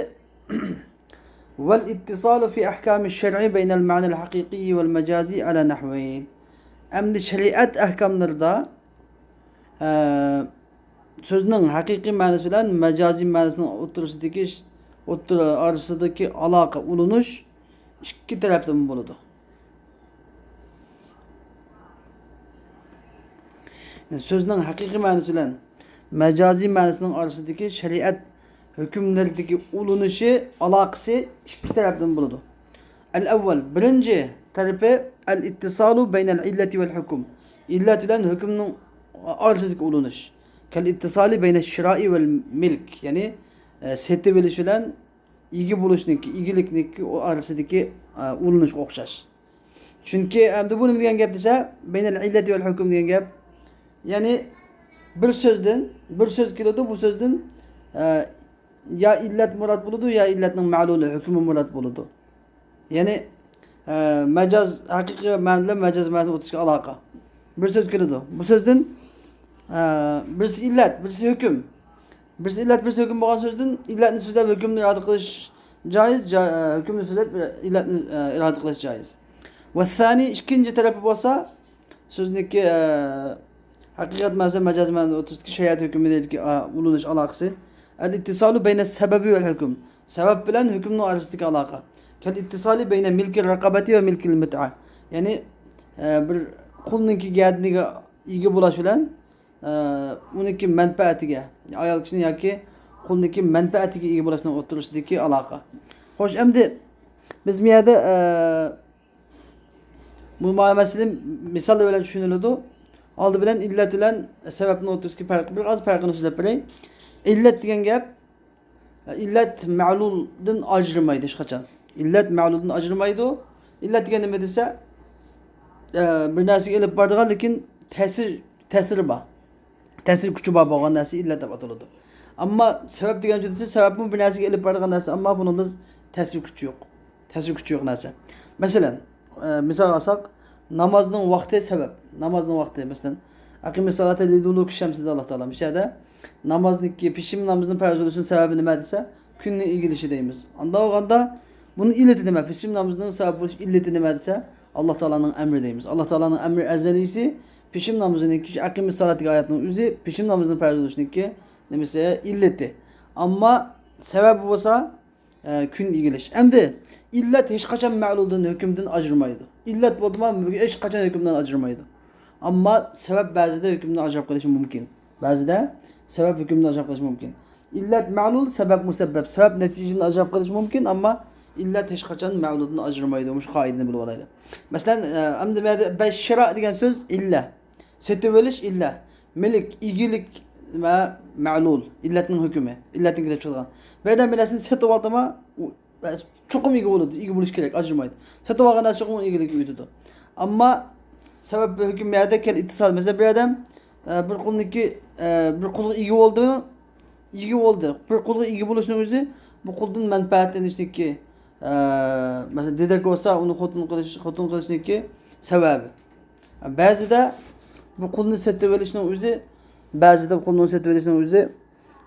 والاتصال في أحكام الشرع بين المعنى الحقيقي والمجازي على نحوين. ئەمدى شەرىئەت ئەھكاملىرىدا، ئە، سۆزنىڭ ھەقىقىي مەنىسى بىلەن مەجازىي مەنىسىنىڭ ئوتتۇرىسىدىكى، ئوتتۇرا ئارىسىدىكى ئالاقە، ئۇلىنىش ئىككى تەرەپلىمە بولىدۇ. سۆزنىڭ ھەقىقىي مەنىسى بىلەن مەجازىي مەنىسىنىڭ ئارىسىدىكى شەرىئەت ھۆكۈملىرىدىكى ئۇلىنىشى، ئالاقىسى ئىككى تەرەپلىمە بولىدۇ. ئەل ئەۋۋەل، بىرىنچى تەرىپى، ئەل ئىتتىسالۇ بەينەل ئىللەتى ۋەل ھۆكۈم. ئىللەت بىلەن ھۆكۈمنىڭ ئارىسىدىكى ئۇلىنىش. كەل ئىتتىسالى بەينە شىرائى ۋەل مىلك، يەنى، ئە، سېتىۋېلىش بىلەن ئىگە بولۇشنىڭكى، ئىگىلىكنىڭكى ئارىسىدىكى، ئە، ئۇلىنىشقا ئوخشاش. چۈنكى ئەمدى بۇ نېمە دېگەن گەپ دېسە، بەينەل ئىللەتى ۋەل ھۆكۈم دېگەن گەپ. يەنى بىر سۆزدىن، بىر سۆز كېلىدۇ، بۇ سۆزدىن، ئە، يا ئىللەت مۇراد بولىدۇ، يا ئىللەتنىڭ مەلۇلى، ھۆكمى مۇراد بولىدۇ. يەنى، ئە، مەجاز، ھەقىقىي مەنە بىلەن مەجاز مەنىسىنى ئوتتۇرىسىغا ئالاقە. بىر سۆز كېلىدۇ. بۇ سۆزدىن، ئە، بىرسى ئىللەت، بىرسى ھۆكۈم. بىرسى ئىللەت، بىرسى ھۆكۈم بولغان سۆزدىن ئىللەتنى سۆزلەپ ھۆكۈمنى ئىرادە قىلىش جائىز، جا-، ئە، ھۆكۈمنى سۆزلەپ ئىللەتنى، ئە، ئىرادە قىلىش جائىز. ۋەسسانى، ئىككىنچى تەرىپى بولسا، سۆزنىڭكى، ئە، ھەقىقەت مەنىسى، مەجاز مەنىسى ئوتتۇرىسىدىكى شەرىئەت ھۆكمىدىكى، ئە، ئۇلىنىش ئالاقىسى. ئەل ئىتتىسالۇ بەينە سەبەبى ۋەل ھۆكۈم. سەۋەب بىلەن ھۆكۈمنىڭ ئارىسىدىكى ئالاقە. كەل ئىتتىسالى بەينە مىلكى رەقابەتى ۋە مىلكىل مۇتئە. يەنى، ئە، بىر قۇلنىڭكى گەدىنىگە ئىگە بولاش بىلەن، ئە، ئۇنىڭكى مەنپەئەتىگە، ئايال كىشىنىڭ ياكى قۇلنىڭكى مەنپەئەتىگە ئىگە بولۇشنىڭ ئوتتۇرىسىدىكى ئالاقە. خوش، ئەمدى بىز بۇ يەردە، ئە، بۇ مەسىلە مىساللار بىلەن چۈشىنىلىدۇ. ئالدى بىلەن ئىللەت بىلەن سەۋەبنىڭ ئوتتۇرىسىدىكى پەرق، بىر ئاز پەرقىنى سۆزلەپ بېرەي. ئىللەت دېگەن گەپ، ئىللەت مەلۇلدىن ئاجرىمايدۇ ھېچقاچان. ئىللەت مەلۇلدىن ئاجرىمايدۇ. ئىللەت دېگەن نېمە دېسە، ئە، بىر نەرسىگە ئېلىپ بارىدىغان، لېكىن تەسىر، تەسىرى بار. تەسىر كۈچى بار بولغان نەرسە ئىللەت دەپ ئاتىلىدۇ. ئەمما سەۋەب دېگەن جۈملىسى، سەۋەبمۇ بىر نەرسىگە ئېلىپ بارىدىغان نەرسە، ئەمما بۇنىڭدا تەسىر كۈچى يوق. تەسىر كۈچى يوق نەرسە. مەسىلەن، ئە، مىسال ئالساق، نامازنىڭ ۋاقتى سەۋەب. نامازنىڭ ۋاقتى، مەسىلەن، «ئەقىمىس سالاتا لىدۇلۇكى شەمس» دېدى ئاللا تائالا. مۇشۇ يەردە نامازنىڭكى، پېشىن نامىزىنىڭ پەرز بولۇشىنىڭ سەۋەبى نېمە دېسە، كۈننىڭ ئېگىلىشى دەيمىز. ئاندا بولغاندا بۇنىڭ ئىللىتى نېمە؟ پېشىن نامىزىنىڭ سەۋەب بولۇش ئىللىتى نېمە دېسە، ئاللا تائالانىڭ ئەمرى دەيمىز. ئاللا تائالانىڭ ئەمرى ئەزەلىيسى، پېشىن نامىزىنىڭكى، «ئەقىمىس سالاتا» دېگەن ئايەتنىڭ ئۆزى پېشىن نامىزىنىڭ پەرز بولۇشىنىڭكى نېمىسى؟ ئىللىتى. ئەمما سەۋەبى بولسا، ئە، كۈن ئېگىلىش. ئەمدى ئىللەت ھېچقاچان مەلۇلدىن، ھۆكۈمدىن ئاجرىمايدۇ. ئىللەت بولدىمۇ، ھېچقاچان ھۆكۈمدىن ئاجرىمايدۇ. ئەمما سەۋەب بەزىدە ھۆكۈمدىن ئاجراپ قېلىشى مۇمكىن. بەزىدە سەۋەب ھۆكۈمدىن ئاجراپ قېلىشى مۇمكىن. ئىللەت مەلۇل، سەۋەب مۇسەببەب، سەۋەب نەتىجىدىن ئاجراپ قېلىشى مۇمكىن، ئەمما ئىللەت ھېچقاچان مەلۇلدىن ئاجرىمايدۇ. مۇشۇ قائىدىنى بىلىۋالايلى. مەسىلەن، ئە، ئەمدى مەدە بەششىرا دېگەن سۆز ئىللە. سېتىۋېلىش ئىللە. مىلىك، ئىگىلىك ۋە مەلۇل. ئىللەتنىڭ ھۆكمى. ئىللەتنىڭ كېلىپ چىقىدىغان. بىر ئادەم بىر نەرسىنى سېتىۋالدىما، ئۇ چوقۇم ئىگە بولىدۇ. ئىگە بولۇش كېرەك، ئاجرىمايدۇ. سېتىۋالغان نەرسە چوقۇم ئىگىلىككە ئۆتىدۇ. ئەمما سەۋەب ھۆكۈم يەردە كەل ئىتتىسال. مەسىلەن، بىر ئادەم، ئە، بىر قۇلنىڭكى، ئە، بىر قۇلغا ئىگە بولدىمۇ؟ ئىگە بولدى. بىر قۇلغا ئىگە بولۇشنىڭ ئۆزى بۇ قۇلدىن مەنپەئەتلىنىشنىڭكى، ئە، مەسىلەن، دېدەك بولسا، ئۇنى خوتۇن قىلىش، خوتۇن قىلىشنىڭكى سەۋەبى. بەزىدە بۇ قۇلنى سېتىۋېلىشنىڭ ئۆزى، بەزىدە بۇ قۇلنى سېتىۋېلىشنىڭ ئۆزى،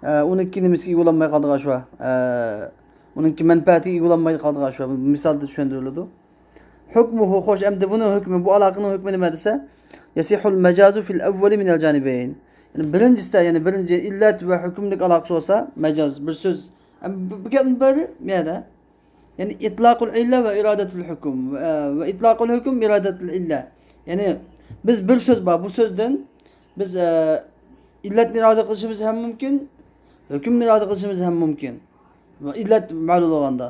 ئە، ئۇنىڭكى نېمىسىگە ئىگە بولالماي قالىدىغان شۇ، ئە، ئۇنىڭكى مەنپەئەتىگە ئىگە بولالمايدىغان شۇ. مىسالدا چۈشەندۈرۈلىدۇ. ھۆكمۇھۇ، خوش، ئەمدى بۇنىڭ ھۆكمى، بۇ ئالاقىنىڭ ھۆكمى نېمە دېسە، يەسىھھۇل مەجازۇ فىل ئەۋۋەلى مىنەل جانىبەينى. يەنى بىرىنچىسىدە، يەنى بىرىنچى ئىللەت ۋە ھۆكۈملۈك ئالاقىسى بولسا، مەجاز، بىر سۆز. ئەم، بۇ، بۇ گەپنى بەردى، بۇ يەردە. يەنى ئىتلاقۇل ئىللە ۋە ئىرادەتۇل ھۆكۈم. ۋە، ۋە ئىتلاقۇل ھۆكۈم ئىرادەتۇل ئىللە. يەنى بىز بىر سۆز بار، بۇ سۆزدىن بىز، ئە، ئىللەتنى ئىرادە قىلىشىمىز ھەم مۇمكىن، ھۆكۈمنى ئىرادە قىلىشىمىز ھەم مۇمكىن. ۋە ئىللەت مەلۇل بولغاندا.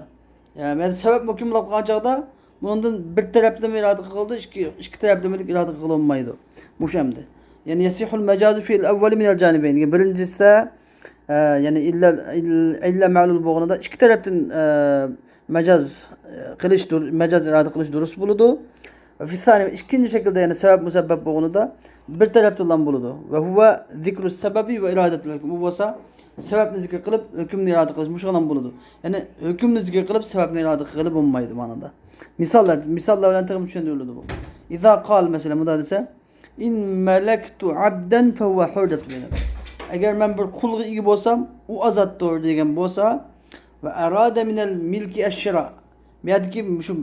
يەنى سەۋەب ھۆكۈم بولۇپ قالغان چاغدا بۇنىڭدىن بىر تەرەپلىمە ئىرادە قىلىدۇ، ئىككى، ئىككى تەرەپلىمىلىك ئىرادە قىلىنمايدۇ. مۇشۇ ئەمدى. يەنى يەسىھھۇل مەجازۇ فىل ئەۋۋەلى مىنەل جانىبەينى. بىرىنچىسىدە، ئە، يەنى ئىللە، ئىل-، ئىللە مەلۇل بولغىنىدا ئىككى تەرەپتىن، ئە، مەجاز، ئە، قىلىش دۇر-، مەجاز ئىرادە قىلىش دۇرۇس بولىدۇ. ۋە فىسسانى، ئىككىنچى شەكىلدە يەنى سەۋەب مۇسەببەب بولغىنىدا بىر تەرەپتىنلا بولىدۇ. ۋە ھۇۋە زىكرۇ سەبەبى ۋە ئىرادەتۇل ھۆكۈم. ئۇ بولسا سەۋەبنى زىكىر قىلىپ، ھۆكۈمنى ئىرادە قىلىش، مۇشۇغىلا بولىدۇ. يەنى ھۆكۈمنى زىكىر قىلىپ، سەۋەبنى ئىرادە قىلغىلى بولمايدۇ مانىدا. مىساللار، مىساللار بىلەن تېخىمۇ چۈشەندۈرۈلىدۇ بۇ. ئىزا قال، مەسىلەن، مۇنداق دېسە، «ئىن مەلەكتۇ ئەبدەن فەھۇۋە ھۇر» دەپتۇ مانا. ئەگەر مەن بىر قۇلغا ئىگە بولسام، ئۇ ئازادتۇر دېگەن بولسا، ۋە ئەرادە مىنەل مىلكى ئەششىرا. بۇ يەردىكى شۇ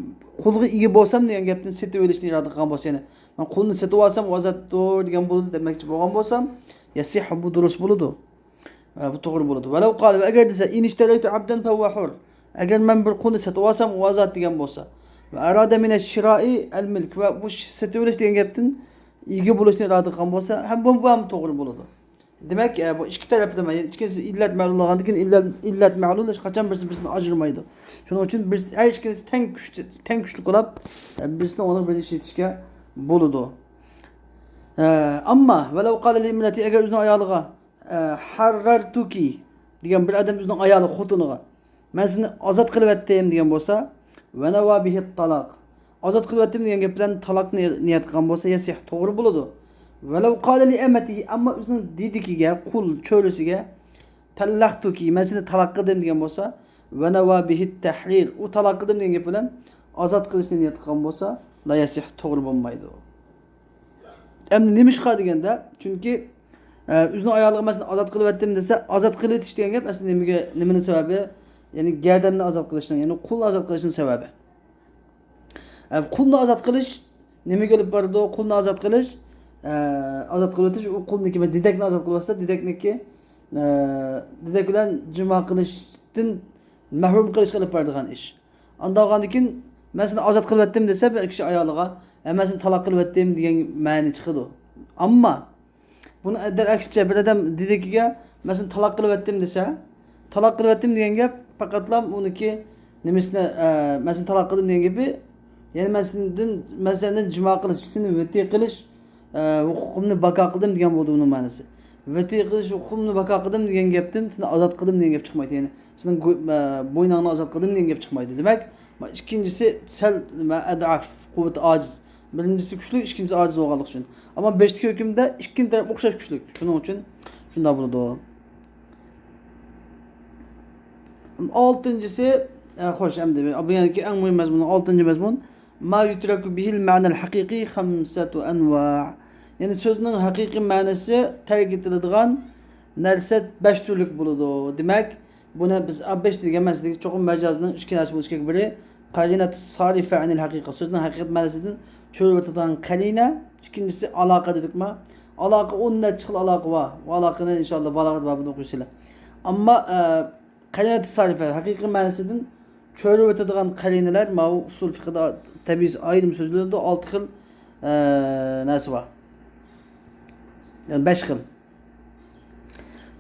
قۇلغا ئىگە بولسام دېگەن گەپتىن سېتىۋېلىشنى ئىرادە قىلغان بولسا، يەنى مەن قۇلنى سېتىۋالسام، ئۇ ئازادتۇر دېگەن بولىدۇ دېمەكچى بولغان بولسام، يەسىھھۇ، بۇ دۇرۇس بولىدۇ. ئە، بۇ توغرا بولىدۇ. ۋەلەۋ قال، ۋە ئەگەر دېسە، «ئىن ئىشتەرەيتۇ ئەبدەن فەھۇۋە ھۇر». ئەگەر مەن بىر قۇلنى سېتىۋالسام، ئۇ ئازاد دېگەن بولسا. ۋە ئەرادە مىنەش شىرائى ئەل مىلك. ۋە بۇ سېتىۋېلىش دېگەن گەپتىن ئىگە بولۇشنى ئىرادە قىلغان بولسا، ھەم بۇ، بۇ ھەم توغرا بولىدۇ. دېمەك، ئە، بۇ ئىككى تەرەپلىمە، يەنى ئىككىسى ئىللەت مەلۇل بولغاندىن كېيىن ئىللەت، ئىللەت مەلۇل ھېچقاچان بىرسى بىرسىدىن ئاجرىمايدۇ. شۇنىڭ ئۈچۈن بىر، ھەر ئىككىلىسى تەڭ كۈچتە، تەڭ كۈچلۈك بولۇپ، ئە، بىرسىنىڭ ئورنىغا بىرسىنى ئىشلىتىشكە بولىدۇ. ئە، ئەمما ۋەلەۋ قال لىمرەتى، ئەگەر ئۆزىنىڭ ئايالىغا، ئە، «ھەررەرتۇكى» دېگەن بىر ئادەم ئۆزىنىڭ ئايالى، خوتۇنىغا، «مەن سېنى ئازاد قىلىۋەتتىم» دېگەن بولسا، «ۋە نەۋا بىھىت تالاق»، ئازاد قىلىۋەتتىم دېگەن گەپ بىلەن تالاقنى نىيەت قىلغان بولسا، يەسىھ، توغرا بولىدۇ. ۋەلەۋ قال لىئەمەتىھى، ئەمما ئۆزىنىڭ دېدىكىگە، قۇل، چۆرىسىگە، «تەللەقتۇكى، مەن سېنى تالاق قىلدىم» دېگەن بولسا، «ۋە نەۋا بىھىت تەھرىر»، ئۇ تالاق قىلدىم دېگەن گەپ بىلەن ئازاد قىلىشنى نىيەت قىلغان بولسا، لا يەسىھ، توغرا بولمايدۇ. ئەمدى نېمىشقا دېگەندە، چۈنكى، ئە، ئۆزىنىڭ ئايالىغا مەسىلەن ئازاد قىلىۋەتتىم دېسە، ئازاد قىلىۋېتىش دېگەن گەپ ئەسلى نېمىگە، نېمىنىڭ سەۋەبى؟ يەنى گەدەننى ئازاد قىلىشنىڭ، يەنى قۇلنى ئازاد قىلىشنىڭ سەۋەبى. ئە، قۇلنى ئازاد قىلىش نېمىگە ئېلىپ بارىدۇ؟ قۇلنى ئازاد قىلىش، ئە، ئازاد قىلىۋېتىش، ئۇ قۇلنىڭكى، دېدەكنى ئازاد قىلىۋەتسە، دېدەكنىڭكى، ئە، دېدەك بىلەن جىما قىلىشتىن مەھرۇم قىلىشقا ئېلىپ بارىدىغان ئىش. ئانداق بولغاندىن كېيىن، «مەن سېنى ئازاد قىلىۋەتتىم» دېسە، بىر كىشى ئايالىغا، «ھە، مەن سېنى تالاق قىلىۋەتتىم» دېگەن مەنە چىقىدۇ. ئەمما بۇنى دەل ئەكسىچە، بىر ئادەم دېدىكىگە، «مەن سېنى تالاق قىلىۋەتتىم» دېسە، تالاق قىلىۋەتتىم دېگەن گەپ پەقەتلا ئۇنىڭكى نېمىسىنى، ئە، مەن سېنى تالاق قىلدىم دېگەن گېپى، يەنى مەن سېنىڭدىن، مەن سەندىن جىما قىلىش، سېنى ۋەتى قىلىش، ئە، ھوقۇقۇمنى باكا قىلدىم دېگەن بولىدۇ ئۇنىڭ مەنىسى. ۋەتى قىلىش ھوقۇقۇمنى باكا قىلدىم دېگەن گەپتىن سېنى ئازاد قىلدىم دېگەن گەپ چىقمايدۇ. يەنى سېنىڭ گو-، ئە، بوينۇڭنى ئازاد قىلدىم دېگەن گەپ چىقمايدۇ. دېمەك، ئىككىنچىسى سەل نېمە، ئەدئەف، قۇۋۋىتى ئاجىز. بىرىنچىسى كۈچلۈك، ئىككىنچىسى ئاجىز بولغانلىقى ئۈچۈن. ئەمما بەشتىكى ھۆكۈمدە ئىككىنچى تەرەپ ئوخشاش كۈچلۈك. شۇنىڭ ئۈچۈن شۇنداق بولىدۇ. ئالتىنچىسى، ئە، خوش، ئەمدى بۇ يەردىكى ئەڭ مۇھىم مەزمۇن، ئالتىنچى مەزمۇن، ما يۇترەكۇ بىھىل مەنەل ھەقىقىي خەمسەتۇ ئەنۋا. يەنى سۆزنىڭ ھەقىقىي مەنىسى تەرك ئېتىلىدىغان نەرسە بەش تۈرلۈك بولىدۇ. دېمەك، بۇنى بىز ئاببەش دېگەن مەسىلىدە چوقۇم مەجازنىڭ ئىككى نەرسە بولۇشى كېرەك. بىرى، قەرىنەتۇ سارىفە ئەنىل ھەقىقە، سۆزنىڭ ھەقىقەت مەنىسىدىن چۆرۈۋېتىدىغان قەرىنە. ئىككىنچىسى، ئالاقە دېدۇقما؟ ئالاقە ئون نەچچە خىل ئالاقە بار. بۇ ئالاقىنى ئىنشاللا بالاغەت بابىدا ئوقۇيسىلەر. ئەمما، ئە، قەرىنەتۇ سارىفە، ھەقىقىي مەنىسىدىن چۆرۈۋېتىدىغان قەرىنىلەر، ماۋۇ ئۇسۇل فىقىدا تەبىئىي ئايرىم سۆزلىنىدۇ، ئالتە خىل، ئە، نەرسە بار. يەنى بەش خىل.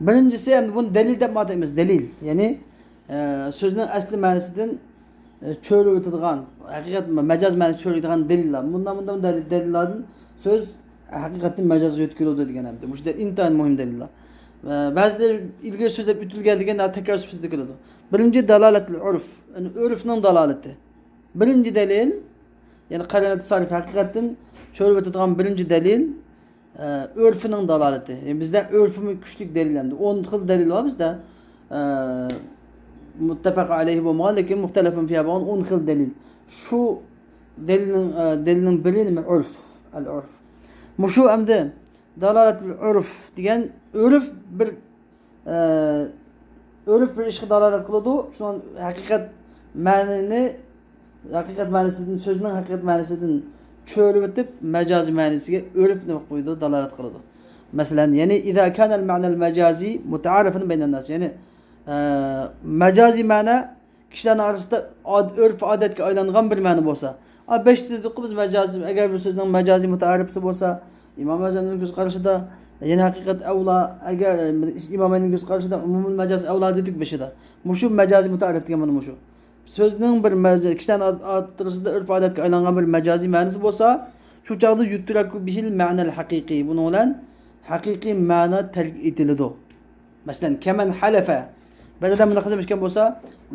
بىرىنچىسى، ئەمدى بۇنى دەلىل دەپ ئاتايمىز، دەلىل. يەنى، ئە، سۆزنىڭ ئەسلى مەنىسىدىن، ئە، چۆرۈۋېتىدىغان، ھەقىقەت مە-، مەجاز مەنىسى چۆرۈۋېتىدىغان دەلىللەر. مۇنداق، مۇنداق دەلىل-، دەلىللاردىن سۆز ھەقىقەتتىن مەجازغا يۆتكىلىدۇ دېگەن ئەمدى. مۇشۇ دە-، ئىنتايىن مۇھىم دەلىللەر. ۋە بەزىلەر ئىلگىرى سۆزلەپ ئۆتۈلگەن دېگەن تەكرار سۈپىتىدە كېلىدۇ. بىرىنچى، دالالەتۇل ئۇرف، يەنى ئۆرفنىڭ دالالىتى. بىرىنچى دەلىل، يەنى قەرىنەتۇ سارىفە، ھەقىقەتتىن چۆرۈۋېتىدىغان بىرىنچى دەلىل، ئە، ئۆرفنىڭ دالالىتى. يەنى بىزدە ئۆرفمۇ كۈچلۈك دەلىل ئەمدى. ئون خىل دەلىل بار بىزدە. ئە، مۇتتەپەق ئەلەيھى بولمىغان، لېكىن مۇختەلەفۇن فىيھا بولغان ئون خىل دەلىل. شۇ دەلىلنىڭ، ئە، دەلىلنىڭ بىرى نېمە؟ ئۆرف، ئەل ئۆرف. مۇشۇ ئەمدى دالالەتۇل ئۆرف دېگەن ئۆرف بىر ئە، ئۆرف بىر ئىشقا دالالەت قىلىدۇ. شۇنىڭ ھەقىقەت مەنىنى، ھەقىقەت مەنىسىدىن، سۆزنىڭ ھەقىقەت مەنىسىدىن چۆرۈۋېتىپ، مەجازىي مەنىسىگە ئۆرف نېمە قىلىدۇ؟ دالالەت قىلىدۇ. مەسىلەن، يەنى، إذا كان المعنى المجازي متعارفا بين الناس. يەنى، ئە، مەجازىي مەنە كىشىلەرنىڭ ئارىسىدا ئاد-، ئۆرپ-ئادەتكە ئايلانغان بىر مەنە بولسا. ئا، بەشتە دېدۇققۇ بىز مەجازىي، ئەگەر بىر سۆزنىڭ مەجازىي مۇتەئەررىپىسى بولسا، ئىمام ئەزەمنىڭ كۆز قارىشىدا، يەنى ھەقىقەت ئەۋلا، ئەگەر، ئىمام ئەزەمنىڭ كۆز قارىشىدا ئومۇمىي مەجاز ئەۋلا دېدۇق بېشىدا. مۇشۇ مەجازىي مۇتەئەررىپ دېگەن مانا مۇشۇ. سۆزنىڭ بىر مەج-، كىشىلەرنىڭ ئات-، ئوتتۇرىسىدا ئۆرپ-ئادەتكە ئايلانغان بىر مەجازىي مەنىسى بولسا، شۇ چاغدا يۇترەكۇ بىھىل مەنەل ھەقىقىي. بۇنىڭ بىلەن ھەقىقىي مەنە تەرك ئېتىلىدۇ. مەسىلەن، كەمەن ھەلەفە. بىر ئادەم مۇنداق قەسەم ئىچكەن بولسا،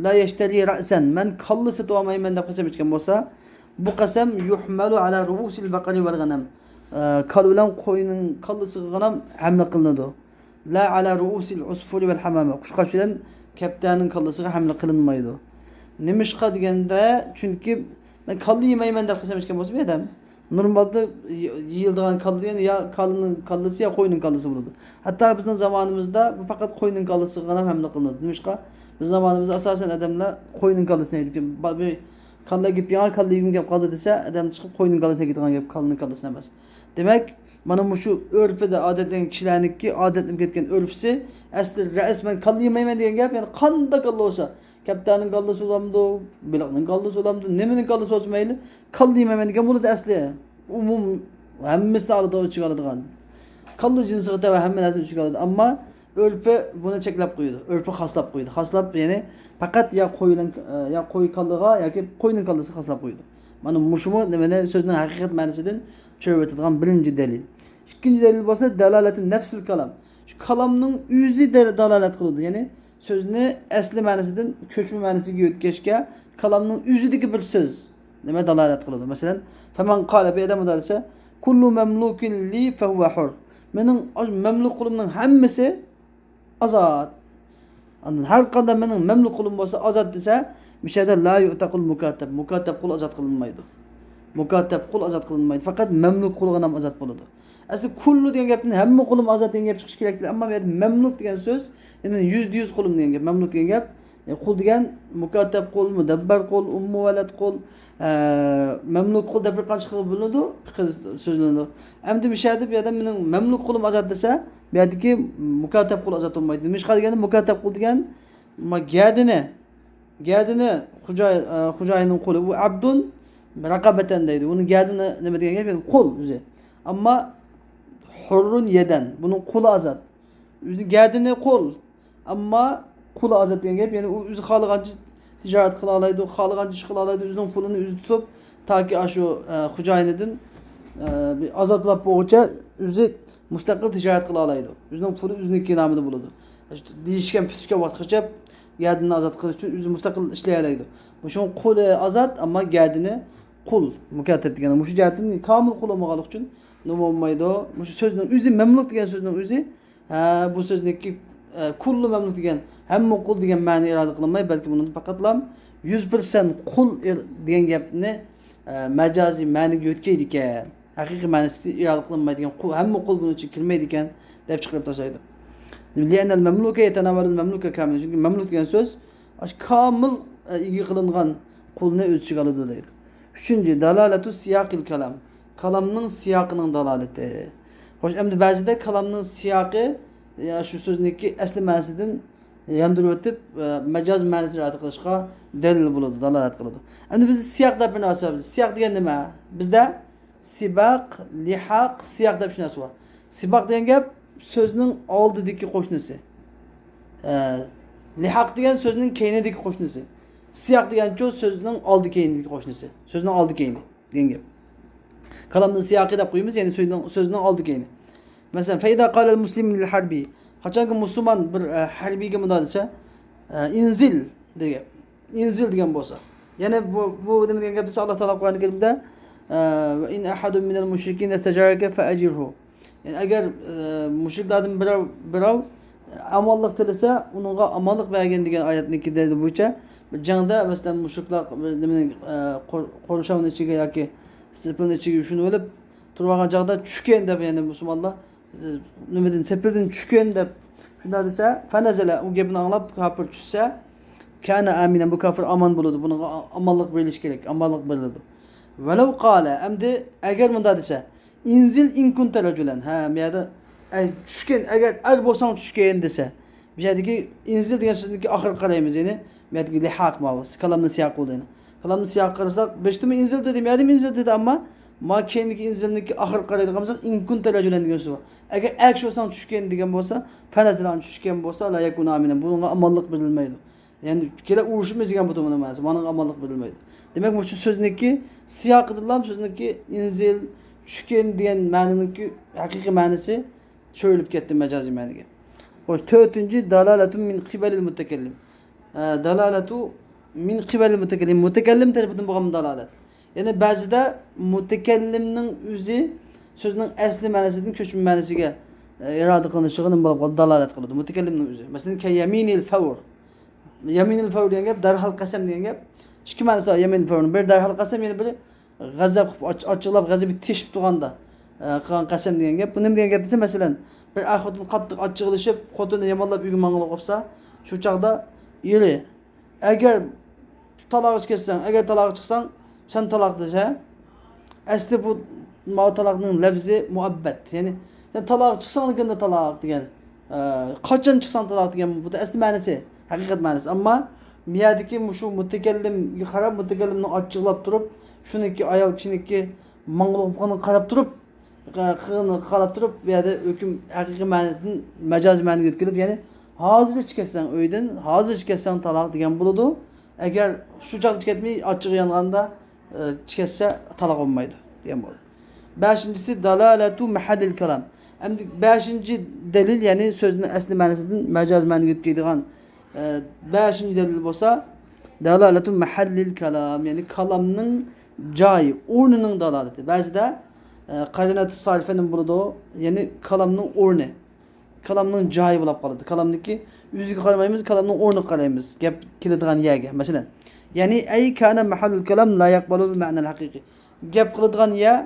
لا يەشتەرى رەئسەن، مەن كاللا سېتىۋالمايمەن دەپ قەسەم ئىچكەن بولسا، بۇ قەسەم يۇھمەلۇ ئەلا رۇئۇسىل بەقەرى ۋەل غەنەم. ئە، كالا بىلەن قوينىڭ كاللىسىغىغىنام ھەملە قىلىنىدۇ. لا ئەلا رۇئۇسىل ئۇسفۇرى ۋەل ھەمامە. قۇشقاچ بىلەن كەپتەرنىڭ كاللىسىغا ھەملە قىلىنمايدۇ. نېمىشقا دېگەندە، چۈنكى مەن كاللا يېمەيمەن دەپ قەسەم ئىچكەن بولسا بۇ ئادەم، نورمالدا يېيىلىدىغان كاللا دېگەن يا كالىنىڭ كاللىسى يا قوينىڭ كاللىسى بولىدۇ. ھەتتا بىزنىڭ زامانىمىزدا بۇ پەقەت قوينىڭ كاللىسىغىغىلا ھەملە قىلىنىدۇ. نېمىشقا؟ بىزنىڭ زامانىمىزدا ئاساسەن ئادەملەر قوينىڭ كاللىسىنى يەيدىكەن. با-، بىر كاللا گېپى ياڭا كاللا يېگۈم كەپ قالدى دېسە، ئادەم چىقىپ قوينىڭ كاللىسىنى يەيدىغان گەپ، كاللىنىڭ كاللىسىنى ئەمەس. دېمەك، مانا مۇشۇ ئۆرپىدە ئادەتلەنگەن كىشىلەرنىڭكى ئادەتلىنىپ كەتكەن ئۆرپىسى، ئەسلى رەئىس مەن كاللا يېمەيمەن دېگەن گەپ، يەنى قانداق كاللا بولسا، كەپتەرنىڭ كاللىسى بولامدۇ، بېلىقنىڭ كاللىسى بولامدۇ، نېمىنىڭ كاللىسى بولسا مەيلى، كاللا يېمەيمەن دېگەن بولىدۇ ئەسلى. ئومۇم ھەممىسىنى ئالىدىغان، ئۆز ئىچىگە ئالىدىغان. كاللا جىنسىغا تەۋە ھەممە نەرسىنى ئۆز ئىچىگە ئالىدۇ. ئەمما ئۆرپى بۇنى چەكلەپ قويىدۇ. ئۆرپى خاسلاپ قويىدۇ. خاسلاپ، يەنى پەقەت يا قوي بىلەن، يا قوي كاللىغا ياكى قوينىڭ كاللىسىغا خاسلاپ قويىدۇ. مانا مۇشۇمۇ نېمىنى، سۆزنىڭ ھەقىقەت مەنىسىدىن چۆرۈۋېتىدىغان بىرىنچى دەلىل. ئىككىنچى دەلىل بولسا دالالەتۇ نەفسىل كالام. شۇ كالامنىڭ ئۆزى دە-، دالالەت قىلىدۇ. يەنى سۆزنى ئەسلى مەنىسىدىن كۆچمە مەنىسىگە يۆتكەشكە كالامنىڭ ئۆزىدىكى بىر سۆز نېمە دالالەت قىلىدۇ. مەسىلەن، فەمەن قالە، بىر ئادەم مۇنداق دېسە، كۇللۇ مەملۇكىن لى فەھۇۋە ھۇر. مېنىڭ ئاشۇ مەملۇك قۇلۇمنىڭ ھەممىسى ئازاد. ئاندىن ھەر قانداق مېنىڭ مەملۇك قۇلۇم بولسا ئازاد دېسە، مۇشۇ يەردە لا يۇئتەقۇل مۇكاتەب، مۇكاتەب قۇل ئازاد قىلىنمايدۇ. مۇكاتەب قۇل ئازاد قىلىنمايدۇ. پەقەت مەملۇك قۇلغىنام ئازاد بولىدۇ. ئەسلى كۇللۇ دېگەن گەپتىن ھەممە قۇلۇم ئازاد دېگەن گەپ چىقىشى كېرەك دېدى. ئەمما بۇ يەردە مەملۇك دېگەن سۆز، يەنى يۈزدە يۈز قۇلۇم دېگەن گەپ. مەملۇك دېگەن گەپ، يەنى قۇل دېگەن مۇكاتەب قۇل، مۇدەببەر قۇل، ئۇممۇۋەلەد قۇل، ئە، مەملۇك قۇل دەپ بىر قانچە خىل بۆلۈنىدۇ، پىقىھ سۆزلىنىدۇ. ئەمدى مۇشۇ يەردە بۇ يەردە مېنىڭ مەملۇك قۇلۇم ئازاد دېسە، بۇ يەردىكى مۇكاتەب قۇل ئازاد بولمايدۇ. نېمىشقا دېگەندە، مۇكاتەب قۇل دېگەن ما گەدىنى، گەدىنى خوجاي-، ئە، خوجايىننىڭ قۇلى. ئۇ ئەبدۇن رەقەبەتەن دەيدۇ. ئۇنىڭ گەدىنى نېمە دېگەن گەپ؟ يەنى قۇل ئۆزى. ئەمما ھۇررۇن يەدەن. بۇنىڭ قۇلى ئازاد. ئۆزى گەدىنى قۇل. ئەمما قۇل ئازاد دېگەن گەپ، يەنى ئۇ ئۆزى خالىغانچە تىجارەت قىلالايدۇ، خالىغانچە ئىش قىلالايدۇ، ئۆزىنىڭ پۇلىنى ئۆزى تۇتۇپ، تاكى ئاشۇ، ئە، خوجايىنىدىن، ئە، بىر ئازادلاپ بولغۇچە ئۆزى مۇستەقىل تىجارەت قىلالايدۇ. ئۆزىنىڭ پۇلى ئۆزىنىڭكى نامىدا بولىدۇ. دېيىشكەن پۈتۈشكەن ۋاقىتقىچە گەدىنىنى ئازاد قىلىش ئۈچۈن ئۆزى مۇستەقىل ئىشلىيەلەيدۇ. بۇ شۇڭا قۇلى ئازاد، ئەمما گەدىنى قۇل، مۇكاتەپ دېگەن. مۇشۇ جەھەتتىن كامىل قۇل بولمىغانلىقى ئۈچۈن نېمە بولمايدۇ؟ مۇشۇ سۆزنىڭ ئۆزى، مەملۇك دېگەن سۆزنىڭ ئۆزى، ھە، بۇ سۆزنىڭكى، ئە، كۇللۇ مەملۇك دېگەن ھەممە قۇل دېگەن مەنە ئىرادە قىلىنماي، بەلكى بۇنىڭدا پەقەتلا يۈز پىرسەنت قۇل ئىر-، دېگەن گەپنى، ئە، مەجازىي مەنىگە يۆتكەيدىكەن. ھەقىقىي مەنىسى ئىرادە قىلىنمايدىكەن، قۇل، ھەممە قۇل بۇنىڭ ئىچىگە كىرمەيدىكەن، دەپ چىقىرىپ تاشلايدۇ. لأن المملوك يتناول المملوك كاملا. چۈنكى مەملۇك دېگەن سۆز ئاشۇ كامىل، ئە، ئىگە قىلىنغان قۇلنى ئۆز ئىچىگە ئالىدۇ دەيدۇ. ئۈچىنچى، دالالەتۇ سىياقىل كالام. كالامنىڭ سىياقىنىڭ دالالىتى. خوش، ئەمدى بەزىدە كالامنىڭ سىياقى، يا شۇ سۆزنىڭكى ئەسلى مەنىسىدىن ياندۇرۇۋېتىپ، ئە، مەجاز مەنىسىنى ئىرادە قىلىشقا دەلىل بولىدۇ، دالالەت قىلىدۇ. ئەمدى بىز سىياق دەپ بىر نەرسە بار. سىياق دېگەن نېمە؟ بىزدە سىباق، لىھاق، سىياق دەپ ئۈچ نەرسە بار. سىباق دېگەن گەپ سۆزنىڭ ئالدىدىكى قوشنىسى. ئە، لىھاق دېگەن سۆزنىڭ كەينىدىكى قوشنىسى. سىياق دېگەنچۇ سۆزنىڭ ئالدى كەينىدىكى قوشنىسى. سۆزنىڭ ئالدى كەينى دېگەن گەپ. كالامنىڭ سىياقى دەپ قويىمىز، يەنى سۆزنىڭ، سۆزنىڭ ئالدى كەينى. مەسىلەن، فەئىزا قالەل مۇسلىم لىل ھەربىي. قاچانكى مۇسۇلمان بىر، ئە، ھەربىيگە مۇنداق دېسە، ئە، ئىنزىل دېگەن. ئىنزىل دېگەن بولسا. يەنە بۇ، بۇ نېمە دېگەن گەپ دېسە، ئاللا تائالا قۇرئان كەرىمدە، ئە، ۋە ئىن ئەھەدۇن مىنەل مۇشرىكىنە ئىستەجارەكە فەئەجىرھۇ. يەنى ئەگەر، ئە، مۇشرىكلاردىن بىرەو، بىرەو ئامانلىق تىلىسە، ئۇنىڭغا ئامانلىق بەرگىن دېگەن ئايەتنىڭكى دەلىلى بويىچە، بىر جەڭدە، مەسىلەن، مۇشرىكلار بىر نېمىنىڭ، ئە، قور-، قورشاۋنىڭ ئىچىگە ياكى سېپىلنىڭ ئىچىگە يوشۇنۇۋېلىپ تۇرۇۋالغان چاغدا، چۈشكىن دەپ، يەنى مۇسۇلمانلار، ئە، نېمىدىن، سېپىلدىن چۈشكىن دەپ شۇنداق دېسە، فەنەزەلە، ئۇ گەپنى ئاڭلاپ كاپىر چۈشسە، كانە ئامىنەن، بۇ كاپىر ئامان بولىدۇ، بۇنىڭغا ئامانلىق بېرىلىشى كېرەك، ئامانلىق بېرىلىدۇ. ۋەلەۋ قالە، ئەمدى ئەگەر مۇنداق دېسە، ئىنزىل ئىن كۇنتە رەجۇلەن. ھە، بۇ يەردە، ئەي، چۈشكىن، ئەگەر ئەر بولساڭ چۈشكىن دېسە، بۇ يەردىكى ئىنزىل دېگەن سۆزنىڭكى ئاخىرىغا قارايمىز، يەنى بۇ يەردىكى لىھاق ماۋۇ، كالامنىڭ سىياقى بولىدۇ يەنە. كالامنىڭ سىياقىغا قارىساق، بېشىدىمۇ ئىنزىل دېدى، مۇيەردىمۇ ئىنزىل دېدى، ئەمما ما كېيىنكى ئىنزىلنىڭكى ئاخىرىغا قارايدىغان بولساق، ئىن كۇنتە رەجۇلەن دېگەن سۆز بار. ئەگەر ئەر كىشى بولساڭ چۈشكىن دېگەن بولسا، فەنەزەلە ئان چۈشكەن بولسا، لا يەكۇنۇ ئامىنەن، بۇنىڭغا ئامانلىق بېرىلمەيدۇ. يەنى كېلە ئۇرۇشىمىز دېگەن بۇ مەنىسى، مانىڭغا ئامانلىق بېرىلمەيدۇ. دېمەك، مۇشۇ سۆزنىڭكى سىياقىدىنلا سۆزنىڭكى ئىنزىل، چۈشكىن دېگەن مەنىنىڭكى ھەقىقىي مەنىسى چۆرۈلۈپ كەتتى مەجازىي مەنىگە. خوش، تۆتىنچى، دالالەتۇن مىن قىبەلىل مۇتەكەللىم. ئە، دالالەتۇ مىن قىبەلىل مۇتەكەللىم. مۇتەكەللىم تەرىپىدىن بولغان دالالەت. يەنى بەزىدە مۇتەكەللىمنىڭ ئۆزى سۆزنىڭ ئەسلى مەنىسىدىن كۆچمە مەنىسىگە، ئە، ئىرادە قىلىنىشىغا نېمە بولۇپ قالىدۇ؟ دالالەت قىلىدۇ. مۇتەكەللىمنىڭ ئۆزى. مەسىلەن، كەيەمىنىل فەۋر. يەمىنىل فەۋر دېگەن گەپ، دەرھال قەسەم دېگەن گەپ. ئىككى مەنىسى بار يەمىنىل فەۋرنىڭ. بىرى دەرھال قەسەم، يەنە بىرى غەزەپ قىلىپ، ئاچ-، ئاچچىقلاپ، غەزىپى تېشىپ تۇرغاندا، ئە، قىلغان قەسەم دېگەن گەپ. بۇ نېمە دېگەن گەپ دېسە، مەسىلەن، بىر ئەر-خوتۇن قاتتىق ئاچچىقلىشىپ، خوتۇنى يامانلاپ ئۆيگە ماڭغىلى بولسا، شۇ چاغدا ئېرى، «ئەگەر تالاققا كەتسەڭ، ئەگەر تالاققا چىقساڭ، سەن تالاق» دېسە، ئەسلى بۇ ماۋۇ تالاقنىڭ لەپزى مۇئەببەت. يەنى، «سەن تالاققا چىقساڭلا تالاق» دېگەن. ئە، «قاچان چىقساڭ تالاق» دېگەن، بۇ ئەسلى مەنىسى، ھەقىقەت مەنىسى. ئەمما بۇ يەردىكى مۇشۇ مۇتەكەللىمگە قاراپ، مۇتەكەللىمنىڭ ئاچچىقلاپ تۇرۇپ، شۇنىڭكى ئايال كىشىنىڭكى ماڭغۇلۇق بولغىنىغا قاراپ تۇرۇپ، قىلغىنىغا قاراپ تۇرۇپ، بۇ يەردە ھۆكۈم ھەقىقىي مەنىسىدىن مەجازىي مەنىگە يۆتكىلىپ، يەنى، «ھازىرلا چىقىپ كەتسەڭ ئۆيدىن، ھازىرلا چىقىپ كەتسەڭ تالاق» دېگەن بولىدۇ. ئەگەر شۇ چاغدا كەتمەي، ئاچچىقى يانغاندا، ئە، چىقىپ كەتسە، تالاق بولمايدۇ دېگەن بولىدۇ. بەشىنچىسى، دالالەتۇ مەھەللىل كالام. ئەمدى بەشىنچى دەلىل، يەنى سۆزنىڭ ئەسلى مەنىسىدىن مەجاز مەنىگە يۆتكەيدىغان، ئە، بەشىنچى دەلىل بولسا، دالالەتۇ مەھەللىل كالام، يەنى كالامنىڭ جايى، ئورنىنىڭ دالالىتى. بەزىدە، ئە، قارىنەتۇ سارىفە نېمە بولىدۇ؟ يەنى كالامنىڭ ئورنى. كالامنىڭ جايى بولاپ قالىدۇ. كالامنىڭكى ئۆزىگە قارىمايمىز، كالامنىڭ ئورنىغا قارايمىز. گەپ كېلىدىغان يەرگە. مەسىلەن، يەنى، ئەي كانە مەھەللۇل كالام لا يەقبەلۇل مەنەل ھەقىقىي. گەپ قىلىدىغان يەر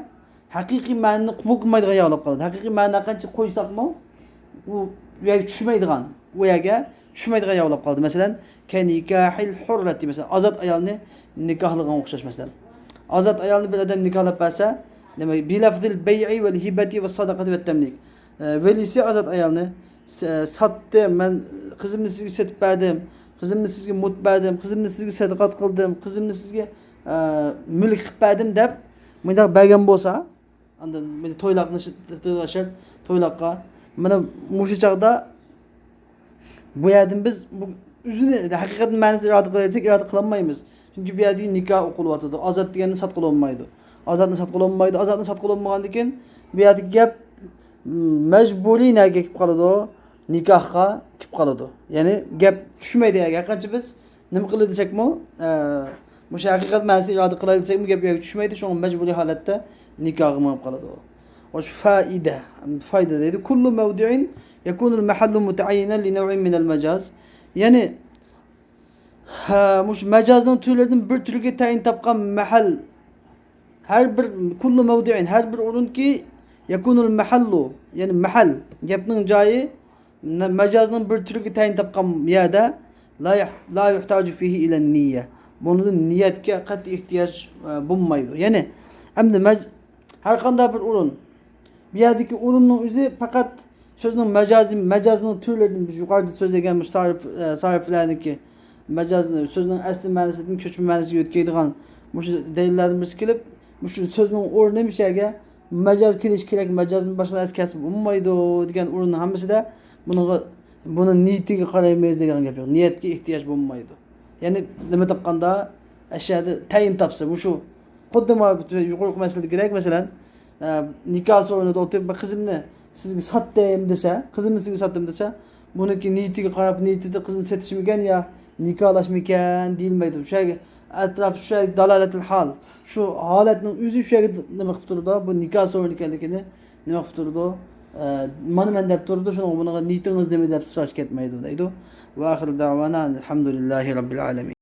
ھەقىقىي مەنىنى قوبۇل قىلمايدىغان يەر بولاپ قالىدۇ. ھەقىقىي مەنىنى قانچە قويساقمۇ، ئۇ يەرگە چۈشمەيدىغان، ئۇ يەرگە چۈشمەيدىغان يەر بولاپ قالىدۇ. مەسىلەن، كەنىكاھىل ھۇررەتى، مەسىلەن، ئازاد ئايالنى نىكاھلىغانغا ئوخشاش، مەسىلەن. ئازاد ئايالنى بىر ئادەم نىكاھلاپ بەرسە، نېمە، بىلەفزىل بەيئى ۋەل ھىبەتى ۋەسسەدەقەتى ۋەتتەملىك. ئە، ۋەلىسى ئازاد ئايالنى س-، ساتتىم، مەن قىزىمنى سىزگە سېتىپ بەردىم، قىزىمنى سىزگە مۇت بەردىم، قىزىمنى سىزگە سەدىقات قىلدىم، قىزىمنى سىزگە، ئە، مۈلۈك قىلىپ بەردىم دەپ مۇنداق بەرگەن بولسا، ئاندىن مانا تويلاقنى شەرت، تويلاققا، مانا مۇشۇ چاغدا بۇ يەردىن بىز بۇ ئۆزىنى ھەقىقەتنى مەنىسى ئىرادە قىلاي دېسەك، ئىرادە قىلالمايمىز. چۈنكى بۇ يەردىكى نىكاھ ئوقۇلۇۋاتىدۇ. ئازاد دېگەننى ساتقىلى بولمايدۇ. ئازادنى ساتقىلى بولمايدۇ. ئازادنى ساتقىلى بولمىغاندىن كېيىن، بۇ يەردىكى گەپ، م، مەجبۇرىي نەگە كېلىپ قالىدۇ؟ نىكاھقا كېلىپ قالىدۇ. يەنى گەپ چۈشمەيدۇ. ھەرقانچە بىز نېمە قىلدى دېسەكمۇ، ئە، مۇشۇ ھەقىقەت مەنىسىنى ئىرادە قىلاي دېسەكمۇ، گەپ يەرگە چۈشمەيدۇ، شۇڭا مەجبۇرىي ھالەتتە نىكاھقا مېڭىپ قالىدۇ. ۋە شۇ فائىدە، فائىدە دەيدۇ. كل موضع يكون المحل متعينا لنوع من المجاز. يەنى، ھە، مۇشۇ مەجازنىڭ تۈرلىرىدىن بىر تۈرگە تەيىن تاپقان مەھەل، ھەر بىر، كل موضع، ھەر بىر ئورۇنكى، يكون المحل، يەنى مەھەل، گەپنىڭ جايى، مەجازنىڭ بىر تۈرىگە تەيىن تاپقان يەردە، لا يح-، لا يحتاج فيه إلى النية. بۇنىڭدا نىيەتكە قەتئىي ئېھتىياج، ئە، بولمايدۇ. يەنى، ئەمدى مەج-، ھەر قانداق بىر ئورۇن، بۇ يەردىكى ئورۇننىڭ ئۆزى پەقەت سۆزنىڭ مەجازى، مەجازنىڭ تۈرلىرىدىن، بىز يۇقىرىدا سۆزلىگەن مۇشۇ سارىپ، ئە، سارىپلەرنىڭكى مەجازنى سۆزنىڭ ئەسلى مەنىسىدىن كۆچمە مەنىسىگە يۆتكەيدىغان مۇشۇ دەلىللەردىن بىرسى كېلىپ، مۇشۇ سۆزنىڭ ئورنى مۇشۇ يەرگە مەجاز كېلىشى كېرەك، مەجازنى باشقا نەرسە كەلسە بولمايدۇ دېگەن ئورۇننىڭ ھەممىسىدە بۇنىڭغا، بۇنىڭ نىيىتىگە قارايمىز دەيدىغان گەپ يوق. نىيەتكە ئېھتىياج بولمايدۇ. يەنى نېمە تاپقاندا، ئەشەدە تەيىن تاپسا، مۇشۇ خۇددى مانا يۇقىرىقى مەسىلىدىكىدەك، مەسىلەن، ئە، نىكاھ سورۇنىدا ئولتۇرۇپ، بىر قىزىمنى سىزگە ساتتىم دېسە، قىزىمنى سىزگە ساتتىم دېسە، بۇنىڭكى نىيىتىگە قاراپ، نىيىتىدە قىزنى سېتىشمىكەن يا نىكاھلاشمىكەن دېيىلمەيدۇ. شۇ يەرگە ئەتراپ، شۇ يەرگە دالالەتىل ھال. شۇ ھالەتنىڭ ئۆزى شۇ يەرگە نېمە قىلىپ تۇرىدۇ؟ بۇ نىكاھ سورۇنى ئىكەنلىكىنى نېمە قىلىپ تۇرىدۇ؟ ئە، مانا مەن دەپ تۇرىدۇ، شۇنىڭغا بۇنىڭغا نىيىتىڭىز نېمە دەپ سوراش كەتمەيدۇ دەيدۇ. ۋە ئاخىر دەۋانا ئەلھەمدۇلىللاھى رەببىل ئالەمىن.